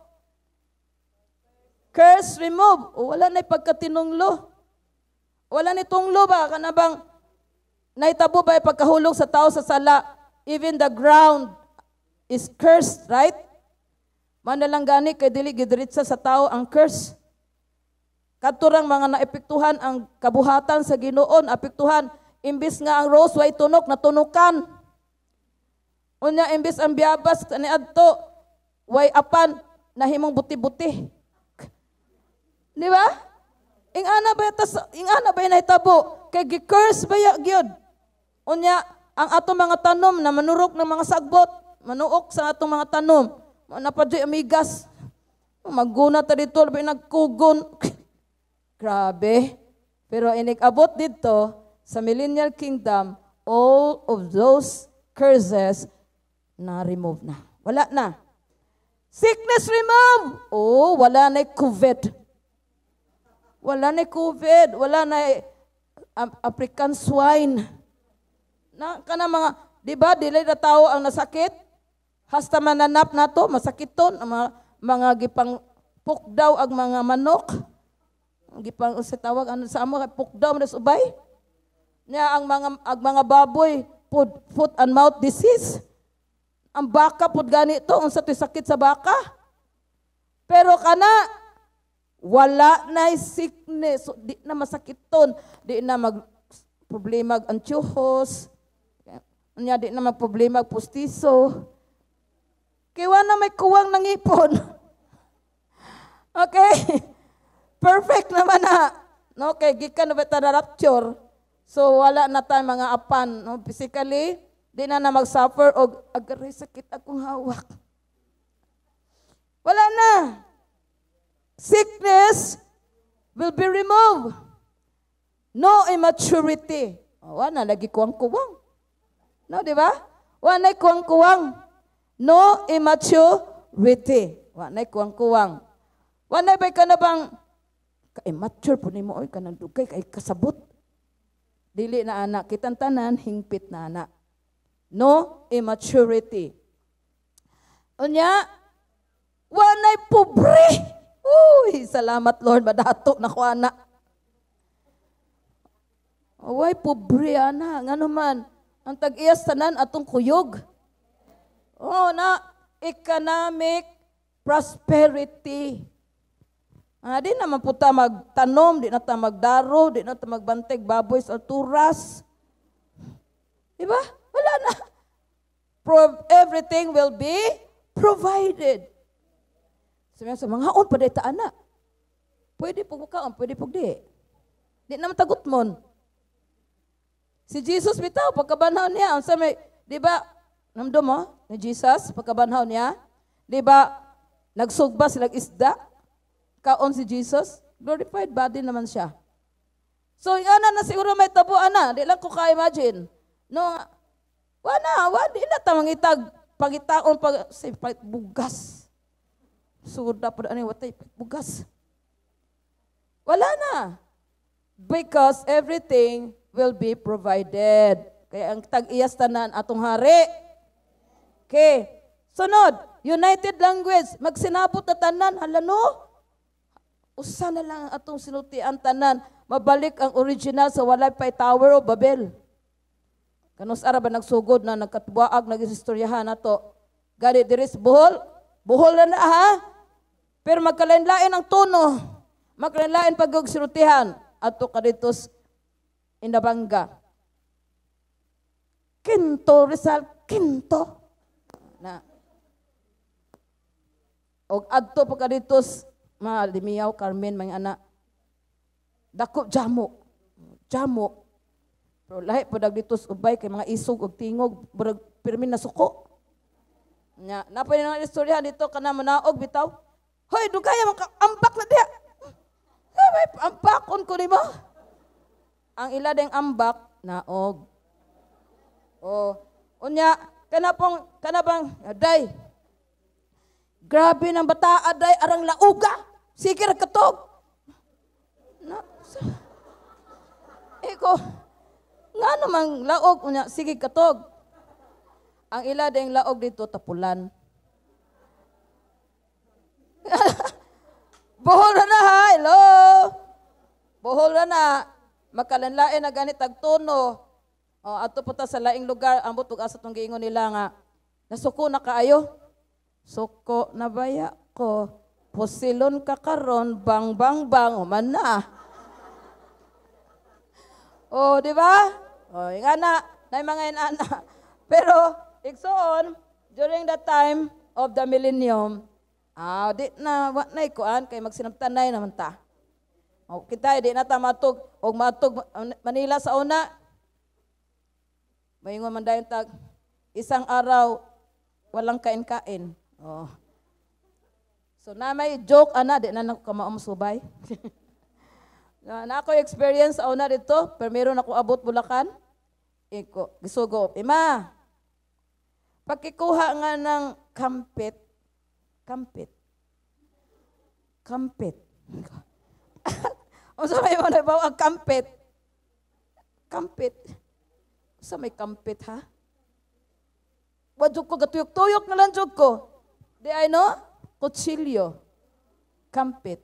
Curse remove. O, wala na pagkatinunglo. Wala ni tunglo ba kana bang nahitabo ba pagkahulog sa tao sa sala, even the ground is cursed, right? Man na lang gani kay dili gidiretsa sa tao ang curse. Kadto rang mga naepektuhan ang kabuhatan sa Ginoo, apektuhan imbis nga ang rose way tunok, natunukan. Unya imbis ang biyabas kaniadto way apan, nahimong buti-buti. Di ba? Ingana ba tas ingana ba nahitabo kay gi-curse ba ya gyud. Unya ang atong mga tanom na manurok ng mga sagbot, manuok sa atong mga tanom. Napadyoy amigas. Magguna ta dito, labi nagkugon. Grabe. Pero inig-abot dito sa millennial kingdom, all of those curses na remove na. Wala na. Sickness remove. Oh, wala na COVID. Wala na COVID. Wala na African swine. Na kana mga, di ba, dili na tao ang nasakit? Hasta mananap nato, masakit to, ang mga gipang pukdaw ang mga manok. Gipang sa tawag ano sa amo pukdaw man sa ubay. Nya ang mga baboy foot and mouth disease. Ang baka pud gani to, unsa to'y sakit sa baka? Pero kana wala na sickness, so, di na masakiton, di na mag problema ang tiyuhos. Nya di na mag problema ang pustiso. Kay na may kuwang nangipon. Okay? Perfect naman na. No, kay gikan na ba ta na rapture. So wala na tayo mga apan, no? Physically, di na na mag-suffer og agari sakit akong hawak. Wala na. Sickness will be removed. No immaturity. Oh, wala na lagi kuwang-kuwang. No, di ba? Wala na kuwang-kuwang. No immaturity. Wala na kuwang-kuwang. Wala na ba ka na bang ka-immature po nimo oy kanang dugay kay kasabot. Dili na anak, kitang tanan hingpit na anak. No immaturity. Unya, walay pobre. Uy, salamat Lord, madato na ko ana. Way pobre ana, ngano man, ang tag-iyas tanan atong kuyog. Oh, na economic prosperity. Ah, di naman po ta magtanom, di na ta magdaro, di na ta magbanteg baboy sa turas. Diba? Wala na. Everything will be provided. Sabi sa mga on pa ta ana. Pwede po kaon, pwede po di. Di naman tagot mon. Si Jesus bitaw pagkabanhaw niya, unsa may, di ba? Namdo mo ni Jesus pagkabanhaw niya, di ba? Nagsugba sila isda. Kaon si Jesus, glorified body naman siya. So, ana na siguro may tabo ana, di lang ko ka-imagine. No, wala, wa di na ta mangitag pangitaon pag say palit bugas. Suda pa ani watay bugas. Wala na. Because everything will be provided. Kaya ang tag-iyas tanan atong hari. Okay. Sunod, united language. Magsinabot na tanan. Hala no? Usa na lang ang atong sinultian tanan. Mabalik ang original sa walay pay Tower of Babel. Kanus ara ba nagsugod na nagkatbuag nagistoryahan nato. Gani diri sa Bohol, Bohol na na ha. Pero magkalain-lain ang tono. Magkalain-lain pag sinultihan adto ka dito Inabanga. Quinto Rizal, quinto. Na. Og adto pa ka dito Malimiyaw, Carmen, mga anak. Dako jamo. Jamo. Pero lahi po dito sa ubay kay mga isog og tingog, murag pirmi na suko. Nya, napay na istorya dito kana manaog bitaw. Hoy, dugaya man ka ambak na diha. Ay, ambakon ko nimo. Ang ila ding ambak naog. Oh, unya kana pong kana bang day. Grabe ng bata aday arang lauga. Sige ra katog. Na, sa, iko, nga namang laog, unya, sige katog. Ang ila ding laog dito, tapulan. Bohol na na ha, hello. Bohol na na. Makalanlain na ganit tagtono. O, ato po ta sa laing lugar, ambot ug asa tong giingon nila nga, nasuko na kaayo. Suko na baya ko. Pusilon ka karon, bang bang bang, human na. O, di ba? O, nga na, na mga inana. Pero, igsoon, during the time of the millennium, di na, wa na ikuan, kay magsinabtanay naman ta. O, kita, di na ta matug, og matug, Manila sa una, maingon man dayon tag, isang araw, walang kain-kain. Oh. So na may joke ana, di na nako kamaom subay. Na ako experience sa una dito, pero meron ako abot Bulacan. Iko, gisugo, ima. Pakikuha nga ng kampit, kampit. Kampit. Unsa may mo na ang kampit? Kampit. Unsa may kampit ha? Wa jud ko gatuyok-tuyok na lang jud ko. Di ay no? Kutsilyo. Kampit.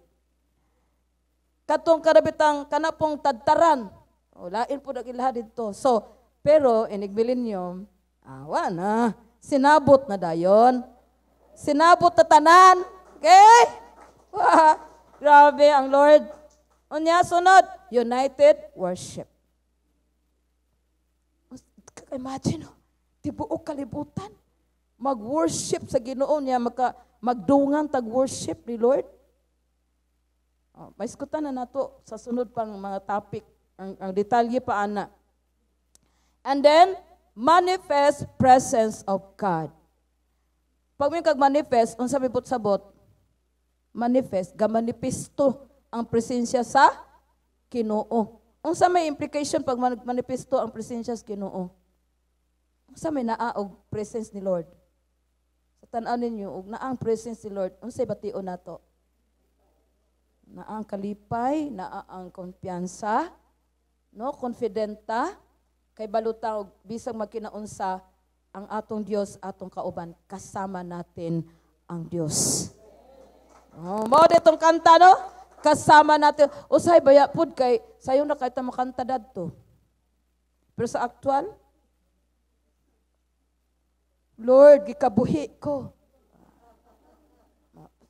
Katong karabitang kanapong tadtaran. O, lain po nag ilaha dito. So, pero inig millennium, awa na. Sinabot na dayon. Sinabot na tanan. Okay? Wah, grabe ang Lord. Unya, sunod, united worship. Imagine, oh, tibuok kalibutan. Mag-worship sa Ginoo niya, magdungan tag-worship ni Lord. Oh, maiskutan na nato sa sunod pang mga topic, ang detalye pa ana. And then, manifest presence of God. Pag may kag-manifest, unsa may sabot? Manifest, gamanifesto ang presensya sa Ginoo. Unsa may implication pag manifesto ang presensya sa Ginoo? Unsa may naa og presence ni Lord? Sa tan-aw ninyo og naa ang presence ni Lord, unsay bation nato? Naa ang kalipay, naa ang kumpiyansa, no? Konfidenta kay baluta og bisag magkinaunsa ang atong Dios atong kauban, kasama natin ang Dios. Oh, mao ditong kanta no? Kasama natin. Usahay baya pud kay sayo na kay ta makanta dadto. Pero sa aktual, Lord, gikabuhi ko.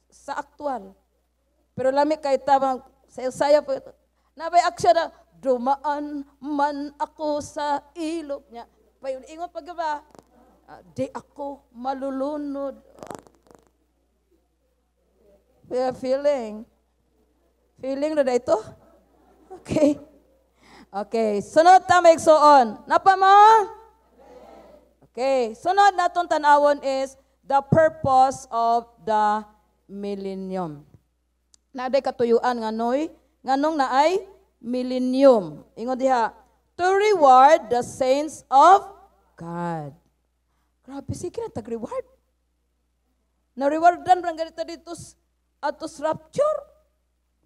Sa aktual. Pero lami kay tabang sayo-sayo po. Nabay action na, "Dumaan man ako sa ilog" niya. Payon ingon pa ba? "Ah, di ako malulunod." Yeah, feeling. Feeling na ito? Okay. Okay, sunod ta, mga igsuon. Napa mo? Okay, sunod natong tan-awon is the purpose of the millennium. Naday katuyuan nga noy, nganong naay millennium. Ingon diha, to reward the saints of God. Grabe, sige na tag-reward. Na-rewardan lang ganito dito atos rapture.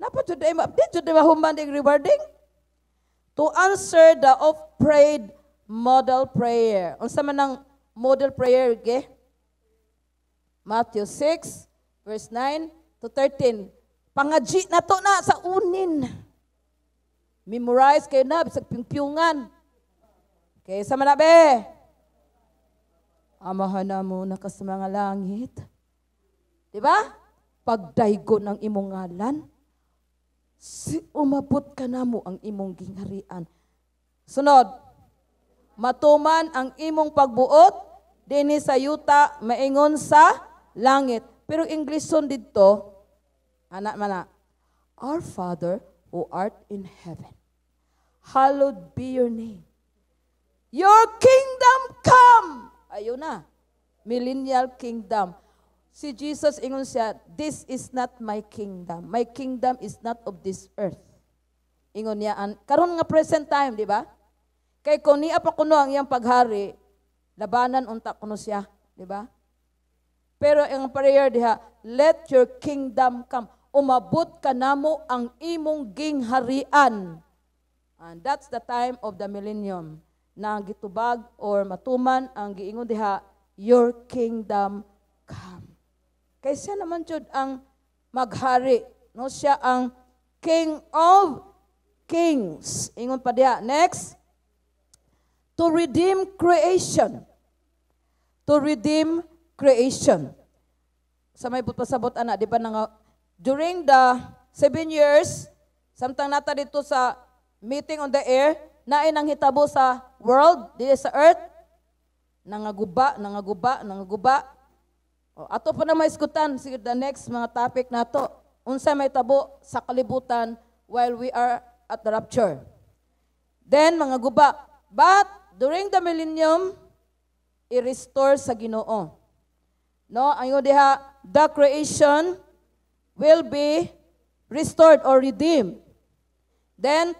Napa jud ay ma, di jud mahuman ding rewarding. To answer the oft-prayed model prayer. Unsa man ang model prayer ge? Matthew 6 verse 9 to 13. Pangaji na to na sa unin. Memorize kayo na bisag pingpyungan. Okay, sa man na be? "Amahan namo naka sa mga langit." Di ba? "Pagdaygon ang imong ngalan, si umabot ka namo ang imong gingharian." Sunod, "Matuman ang imong pagbuot dinhi sa yuta maingon sa langit." Pero Englishon didto, ana man na, "Our Father who art in heaven, hallowed be your name. Your kingdom come." Ayun na. Millennial kingdom. Si Jesus, ingon siya, "This is not my kingdom. My kingdom is not of this earth." Ingon niya, karon nga present time, di ba? Kay kung niya pa kuno ang iyang paghari, labanan unta kuno siya, di ba? Pero ang prayer diha, "Let your kingdom come. Umabot ka namo ang imong gingharian." And that's the time of the millennium na gitubag or matuman ang giingon diha, "Your kingdom come." Kay siya naman jud ang maghari, no? Siya ang King of Kings. Ingon pa diha. Next, to redeem creation. To redeem creation. Sa may pasabot ana, di ba nga during the 7 years, samtang nata dito sa meeting on the air, naay nang hitabo sa world, dili sa earth, nangaguba, nangaguba, nangaguba. O, ato pa na maiskutan sige the next mga topic nato. Unsa may tabo sa kalibutan while we are at the rapture. Then mga guba. But during the millennium, i-restore sa Ginoo. No, ayo diha, the creation will be restored or redeemed. Then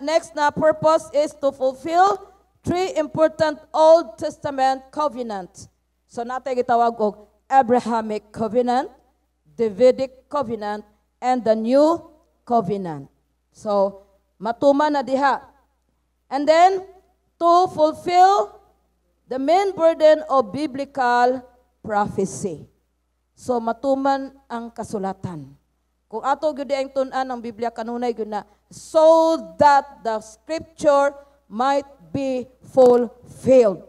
next na purpose is to fulfill three important Old Testament covenants. So natay gitawag og Abrahamic covenant, Davidic covenant, and the New Covenant. So matuman na diha. And then to fulfill the main burden of biblical prophecy. So matuman ang kasulatan. Kung ato gyud ang tun-an ang Biblia kanunay gyud na so that the scripture might be fulfilled.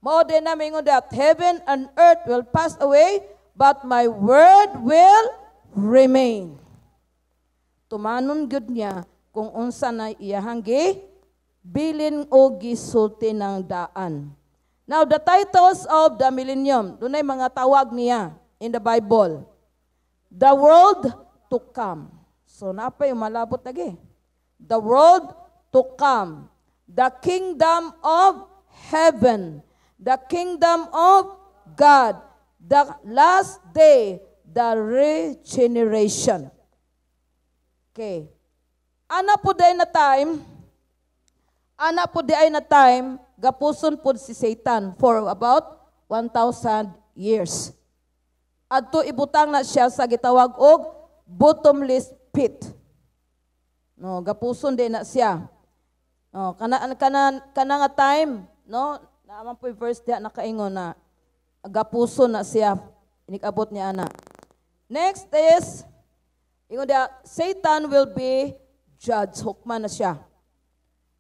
Mao din na mingon that heaven and earth will pass away, but my word will remain. Tumanon gyud niya kung unsa na iyahang gi bilin o gisulti ng daan. Now, the titles of the millennium, dunay mga tawag niya in the Bible. The world to come. So, napay malabot lagi. The world to come. The kingdom of heaven. The kingdom of God. The last day. The regeneration. Okay. Ana po day na time, ana po di ay na time, gapuson po si Satan for about 1,000 years. Adto ibutang na siya sa gitawag og bottomless pit. No, gapuson din na siya. No, kana kana kana nga time, no, naaman po yung verse diha nakaingon na gapuson na siya inikabot niya ana. Next is ingon diha, Satan will be judged. Hukman na siya.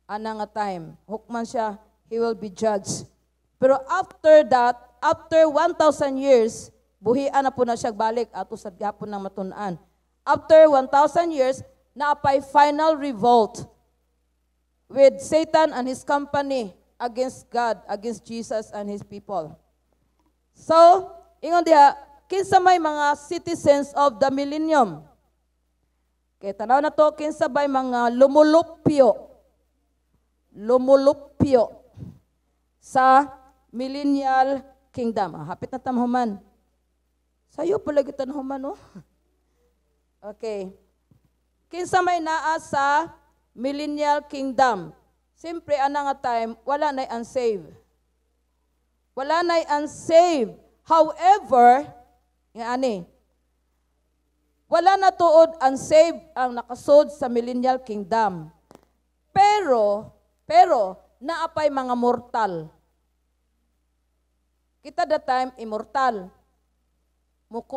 Ana nga time, hukman siya, he will be judged. Pero after that, after 1,000 years, buhian na po na siya balik ato sa gapon ng matun-an. After 1,000 years, naapay final revolt with Satan and his company against God, against Jesus and his people. So, ingon diha, kinsa may mga citizens of the millennium? Kay tanaw na to, kinsa bay mga lumulupyo? Lumulupyo sa millennial kingdom. Ah, hapit na ta mahuman. Sayo pala kita na human, no? Okay. Kinsa may naa sa millennial kingdom? Siyempre, ana nga time, wala na'y unsaved. Wala na'y unsaved. However, nga ani, wala na tuod unsaved ang nakasud sa millennial kingdom. Pero, naapay mga mortal. Kita the time, immortal.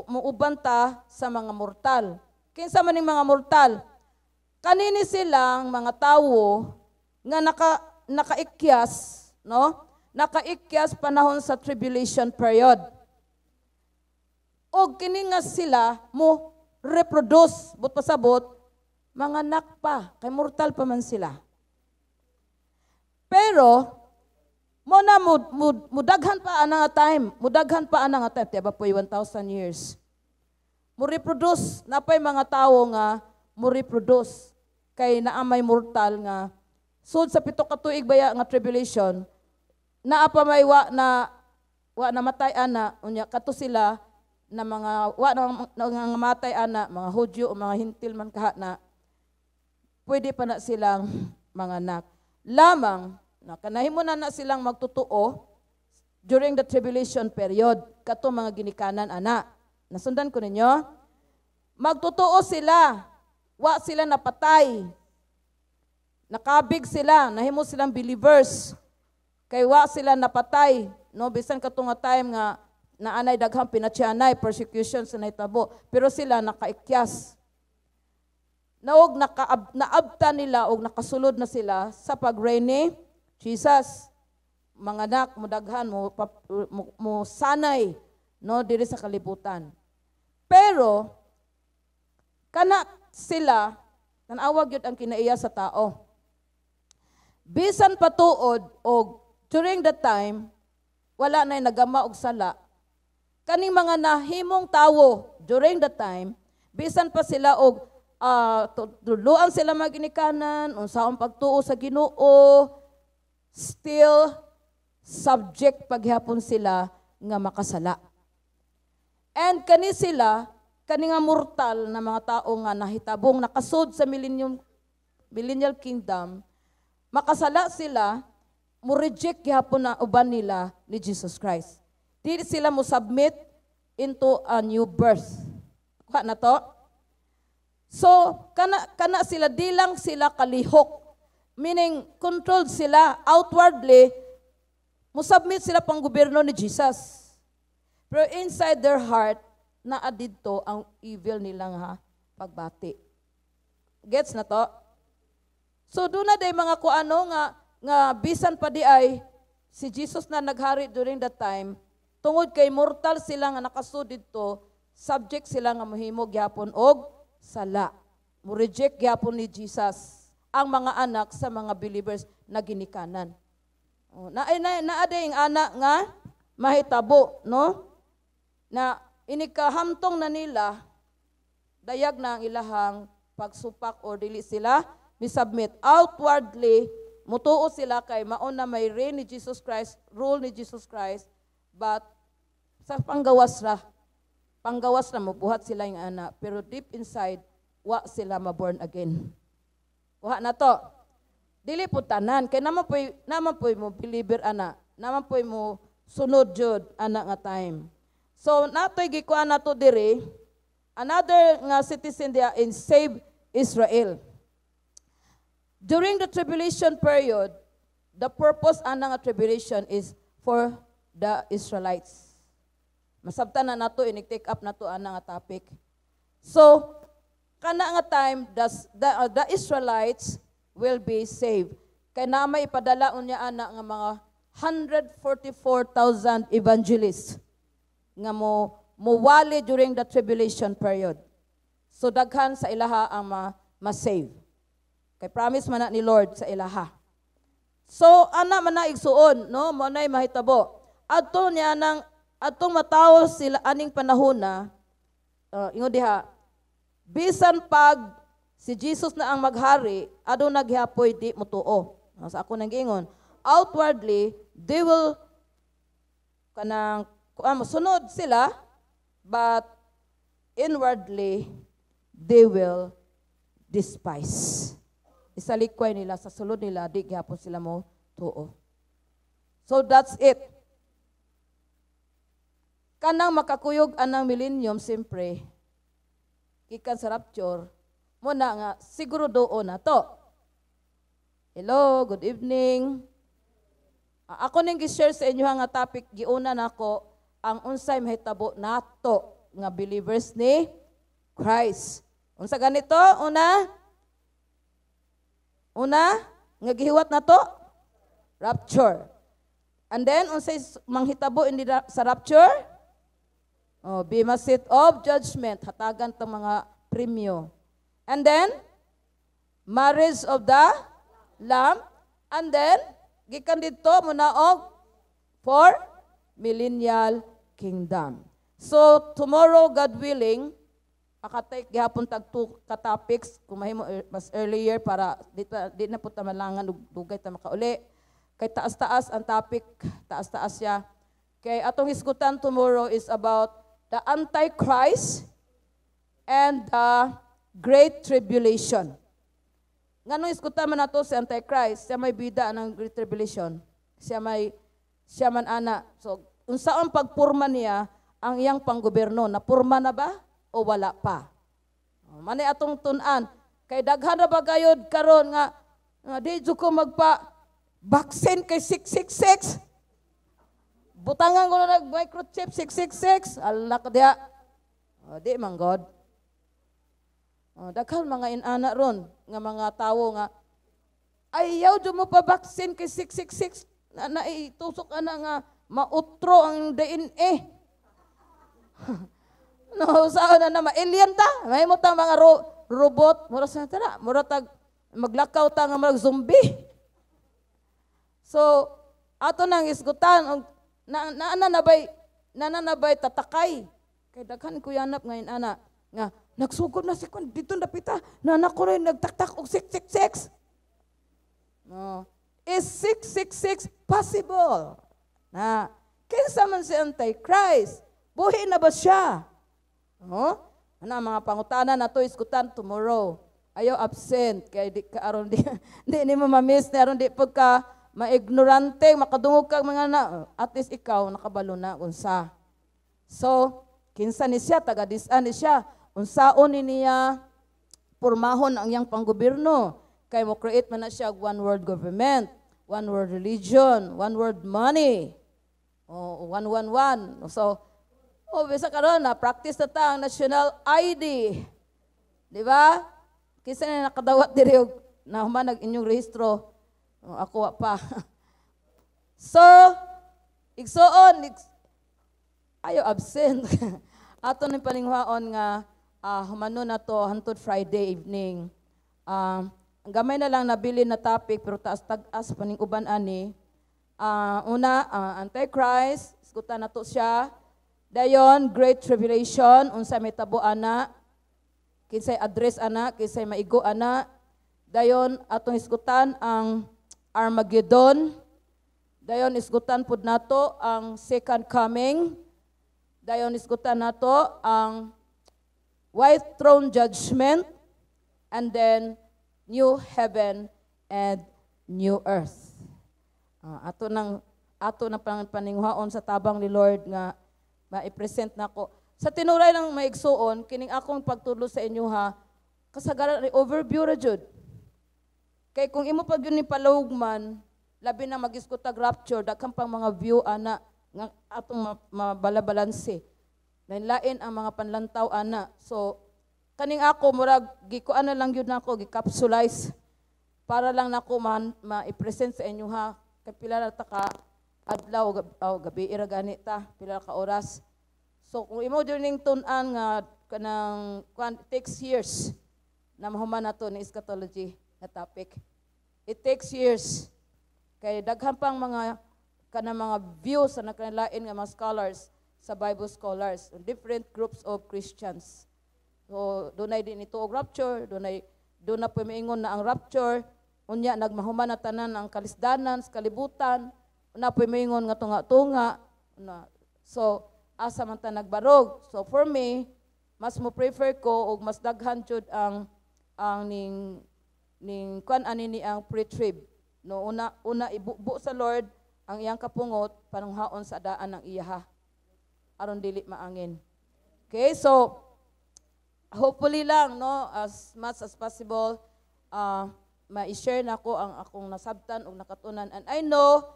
Muuban ta sa mga mortal. Kinsa man ning mga mortal? Kanini silang mga tawo nga nakaikyas, no? Nakaikyas panahon sa tribulation period. Og kini nga sila mo reproduce, but pasabot, manganak pa, kay mortal pa man sila. Pero mo na mudaghan pa ana nga time, mudaghan pa ana nga time, tiba po 1,000 years. Mo reproduce, napay mga tawo nga mo reproduce kay naa may mortal nga sud sa 7 ka tuig baya nga tribulation, naa pa may wa namatay ana. Unya kato sila na mga wa na nga matay ana, mga Hudyo o mga Hintil man kaha na, pwede pa na silang manganak. Lamang na kanahimo na na silang magtotoo during the tribulation period, kato mga ginikanan ana. Nasundan ko ninyo? Magtotoo sila, wa sila napatay, nakabig sila, nahimo silang believers kay wa sila napatay, no? Bisan kato nga time nga naanay daghang pinatyanay, persecution sa nahitabo, pero sila nakaikyas naog naabta nila og nakasulod na sila sa pag-reign ni Jesus. Manganak, mudaghan, mo sanay, no, diri sa kalibutan. Pero kana sila, tanawag yun ang kinaiya sa tao. Bisan patuod og during that time wala na nagama og sala, kaning mga nahimong tawo during that time, bisan pa sila og tudloan sila maginikanan unsaon pagtuo sa Ginoo, still subject paghapon sila nga makasala. And kani sila, kani nga mortal na mga tao nga nahitabong nakasud sa millennial kingdom, makasala sila, mo reject gihapon na uban nila ni Jesus Christ. Di sila mo submit into a new birth. Kuha na to? So, kana sila, di lang sila kalihok. Meaning, controlled sila outwardly, mo submit sila pang gobyerno ni Jesus. Pero inside their heart, naa didto ang evil nilang ha, pagbati. Gets na to? So doon na day mga kuano nga bisan pa di ay si Jesus na naghari during that time, tungod kay mortal sila nga nakasud didto, subject sila nga mohimo gyapon og sala. Mo reject gyapon ni Jesus ang mga anak sa mga believers na ginikanan. Oh, na naa ang anak nga mahitabo, no? Na inikahamtong na nila, dayag na ang ilahang pagsupak or dili sila misubmit. Outwardly, mutuo sila kay mao na may reign ni Jesus Christ, rule ni Jesus Christ, but sa panggawas ra, panggawas ra mobuhat sila yung ana, pero deep inside, wa sila ma-born again. Kuha na to. Dili po tanan kay naman po'y mo believer ana, naman po'y mo sunod jud ana nga time. So natoy gikuan nato diri another nga citizen dia in save Israel. During the tribulation period, the purpose ana nga tribulation is for the Israelites. Masabtan na nato inig take up nato ana nga topic. So kana nga time the Israelites will be saved. Kay na may ipadala unya ana nga mga 144,000 evangelists nga mo muwali during the tribulation period. So daghan sa ilaha ang ma-save. Kay promise man na ni Lord sa ilaha. So ana man na, igsuon, no, mo nay mahitabo. Adto niya nang atong matawo sila aning panahon na ingon diha, bisan pag si Jesus na ang maghari, aduna gihapoy di motuo. No, sa ako nang giingon, outwardly they will kanang sunod sila, but inwardly they will despise. Isalikway nila sa sulod nila, di gihapon sila mo tuo. So that's it. Kanang makakuyog anang millennium, siyempre, gikan sa rapture, mo na nga siguro doon na to. Hello, good evening. Ako ning gi-share sa inyo nga topic, giuna nako ang unsay mahitabo nato nga believers ni Christ. Unsa ganito? Una? Una, nga gihiwat nato? Rapture. And then, unsay manghitabo hindi sa rapture? Oh, bema seat of judgment, hatagan tang mga premyo. And then, marriage of the Lamb. And then, gikan dito munaog for millennial kingdom. So, tomorrow, God willing, makatake gihapon tag two ka topics kung mahimo mas earlier para di na po ta malangan ug dugay ta makauli kay taas-taas ang topic, taas-taas siya. Kay atong hisgutan tomorrow is about the Antichrist and the Great Tribulation. Nganong hisgutan man nato si Antichrist? Siya may bida ng Great Tribulation, siya may siya man ana. So unsaon pagpurma niya ang iyang panggobyerno? Napurma na ba o wala pa? Oh, manay atong tun-an. Kay daghan na ba gayod karon nga di jud ko magpa vaccine kay 666. Butangan ko na nag microchip 666. Allah ka diha. Oh, di man God. Oh, daghan mga inana ron nga mga tawo nga ayaw jud mo pa vaccine kay 666 na naitusok ana nga mautro ang DNA. No, saan na na ma-alien ta? May mo ta mga robot, mura sa tara, mura tag maglakaw ta nga mag zombie. So, ato nang isgutan og na na na nabay tatakay. Kay daghan ko yanap ngayon ana nga nagsugod na si kon dito napita na ko rin nagtaktak og 666. No. Is 666 possible? Na kinsa man si Antichrist? Buhi na ba siya? No? Ana mga pangutana nato isgutan tomorrow. Ayaw absent kay di ka aron di nimo ma-miss ni aron di pagka maignorante makadungog ka mga na at least ikaw nakabalo na unsa. So, kinsa ni siya, taga disan ni siya, unsaon ni niya pormahon ang iyang panggobyerno? Kay mo create man na siya og one world government, one world religion, one world money. Oh, one one one. So, oh, bisa karon na practice na ta ang national ID. Di ba? Kinsa na nakadawat diri og nahuman nag inyong rehistro? Oh, ako wa pa. So, igsuon, ayo absent. Ato ning paningwaon nga humano na to hantod Friday evening. Ang gamay na lang nabili na topic pero taas tag-as paning uban ani. Una, Antichrist, isgutan nato siya. Dayon, Great Tribulation, unsa may tabo ana, kinsay address ana, kinsay maigo ana. Dayon, atong isgutan ang Armageddon. Dayon, isgutan pud nato ang second coming. Dayon, isgutan nato ang white throne judgment and then new heaven and new earth. Ato nang paningwaon sa tabang ni Lord nga ma-present nako. Sa tinuray ng maigsuon, kining akong pagtudlo sa inyo ha, kasagaran ni overview ra jud. Kay kung imo pag yun ni palawugman, labi na mag-isgot rapture, daghan pang mga view ana nga atong mabalabalanse. Lain-lain ang mga panlantaw ana. So kaning ako murag gikuan na lang yun nako, gi-capsulize para lang nako ma-present sa inyo ha. Kay pila na ta ka adlaw o gabi ira gani ta, pila ka oras. So kung imo jud ning tun-an nga Kanang kuan, takes years na mahuman nato ni eschatology na topic. It takes years. Kay daghan pang mga kanang mga views sa nakalain nga mga scholars, sa Bible scholars, different groups of Christians. So dunay din ito og rapture, dunay doon na po miingon na ang rapture unya nagmahuman na tanan ang kalisdanan sa kalibutan, na po miingon nga tunga-tunga na. So asa man ta nagbarog? So for me, mas mo prefer ko og mas daghan jud ang ning kuan ani ni ang pre-trib, no? Una una ibubo sa Lord ang iyang kapungot, panunghaon sa daan ng iyaha aron dili maangin. Okay, so hopefully lang, no, as much as possible, ma-share nako ang akong nasabtan ug nakatunan, and I know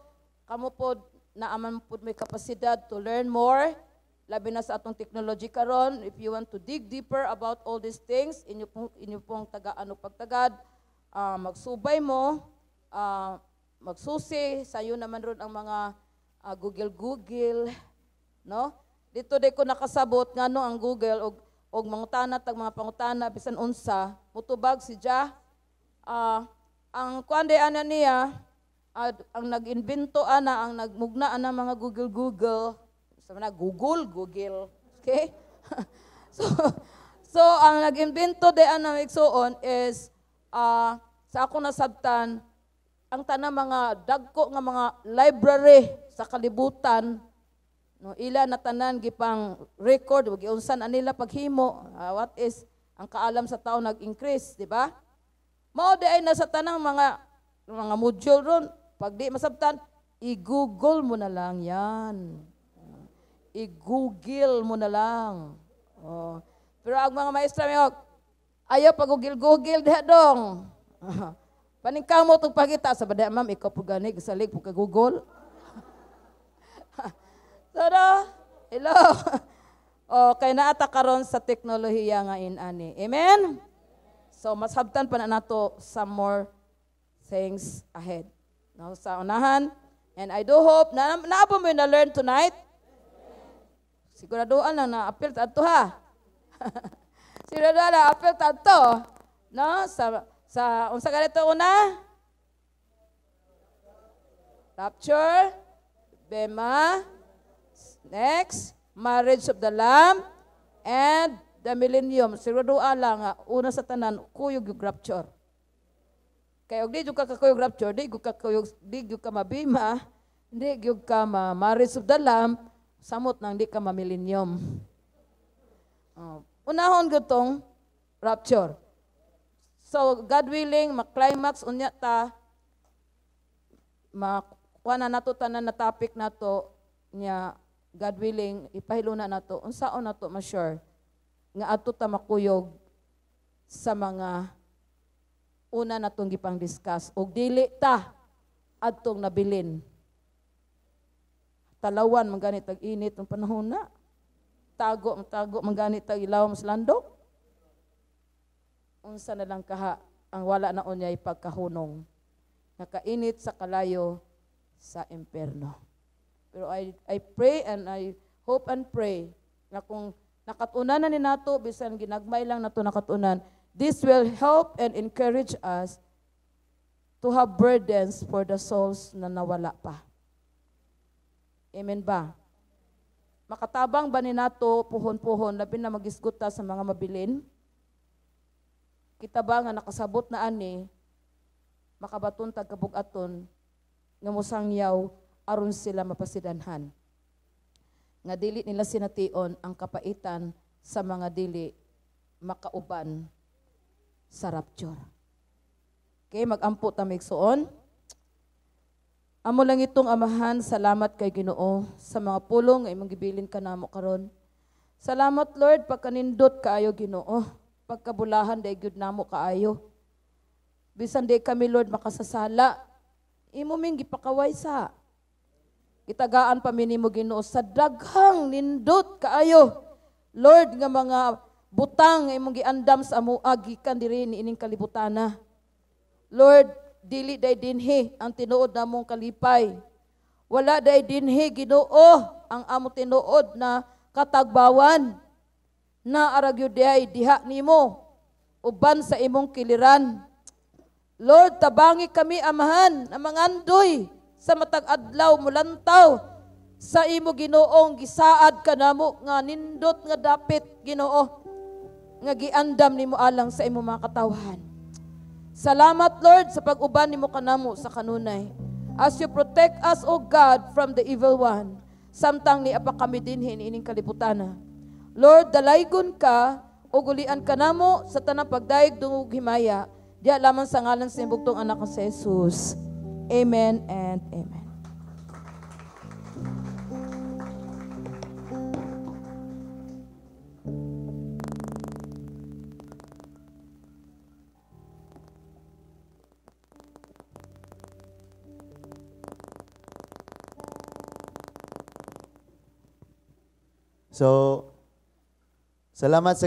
kamo pod naaman pod may kapasidad to learn more, labi na sa atong technology karon. If you want to dig deeper about all these things, inyo pong tagaan og pagtagad, magsubay mo, magsusi sayo naman ron ang mga Google Google, no? Dito di ko nakasabot ngano ang Google og mangutana tag mga pangutana, bisan unsa mutubag si Ja. Ang kuan di ana niya, ang nag-imbento ana, ang nagmugna ana mga Google Google sa na Google Google, okay? So ang nag-imbento di ana, igsuon, is sa ako nasabtan, ang tanang mga dagko nga mga library sa kalibutan, no, ila na tanan gipang record ug giunsan anila paghimo. What is ang kaalam sa tao nag-increase, di ba? Mao di ay nasa tanang mga module ron, pag di masabtan, i-Google mo na lang yan. I-Google mo na lang. Oh. Pero ang mga maestra may ayaw pag Google Google diha dong. Paningkamot og pagita sa bada, ma'am, ikaw po gani gisalig po ka Google. So, no? Hello. O, kay naata karon sa teknolohiya nga inani. Amen? So, mas habtan pa na nato some more things ahead. No, sa unahan. And I do hope na naa mo na learn tonight. Siguraduhan lang na apil ta ha. Siguraduhan na apil ta to. No, sa unsa ganito una? Rapture, Bema, next, marriage of the Lamb, and the millennium. Siguraduhan lang nga, una sa tanan, kuyog yung rapture. Kaya og di jud ka kakuyog rapture, di jud ka kuyog, di jud ka mabima, di jud ka ma marriage of the Lamb, samot nang di ka ma-millennium. Oh, unahon gyud tong rapture. So God willing, ma-climax unya ta, makuha na nato tanan na topic nato nya. God willing, ipahiluna nato unsaon nato ma-sure nga adto ta makuyog sa mga una natong gipang discuss og dili ta adtong nabilin. Talawan man gani tag init ang panahon na. Tago tago man gani tag ilaw mas landok. Unsa na lang kaha ang wala na unyay pagkahunong, nakainit sa kalayo sa impierno. Pero I pray and I hope and pray na kung nakatunan na ni nato, bisan ginagmay lang nato nakatunan, this will help and encourage us to have burdens for the souls na nawala pa. Amen ba? Makatabang ba ni nato puhon-puhon, labi na magisgot ta sa mga mabilin? Kita ba nga nakasabot na ani, makabaton tag kabug-aton nga mosangyaw aron sila mapasidanhan? Nga dili nila sination ang kapaitan sa mga dili makauban sa rapture. Okay, magampo ta, migsuon. Amo lang itong Amahan, salamat kay Ginoo sa mga pulong nga imong gibilin kanamo karon. Salamat, Lord, pagkanindot kaayo, Ginoo. Pagkabulahan day gyud namo kaayo. Bisan di kami, Lord, makasasala, imo ming gipakaway sa. Gitagaan pa mi nimo, Ginoo, sa daghang nindot kaayo, Lord, nga mga butang nga imong giandam sa amoa gikan diri ni ining kalibutana. Lord, dili day dinhi ang tinuod namong kalipay. Wala day dinhi, Ginoo, ang amo tinuod na katagbawan. Naa ra gyud diay diha nimo uban sa imong kiliran. Lord, tabangi kami, Amahan, na mangandoy sa matag adlaw mulantaw sa imo, Ginoong gisaad kanamo nga nindot nga dapit, Ginoo, nga giandam nimo alang sa imo mga katawhan. Salamat, Lord, sa pag-uban nimo kanamo sa kanunay. As you protect us, O God, from the evil one, samtang nia pa kami dinhi ining kalibutana. Lord, dalaygon ka ug ulian ka namo sa tanang pagdayeg, dungog, himaya. Diya lamang sa ngalan sa imong bugtong anak nga si Jesus. Amen and amen. So, salamat sa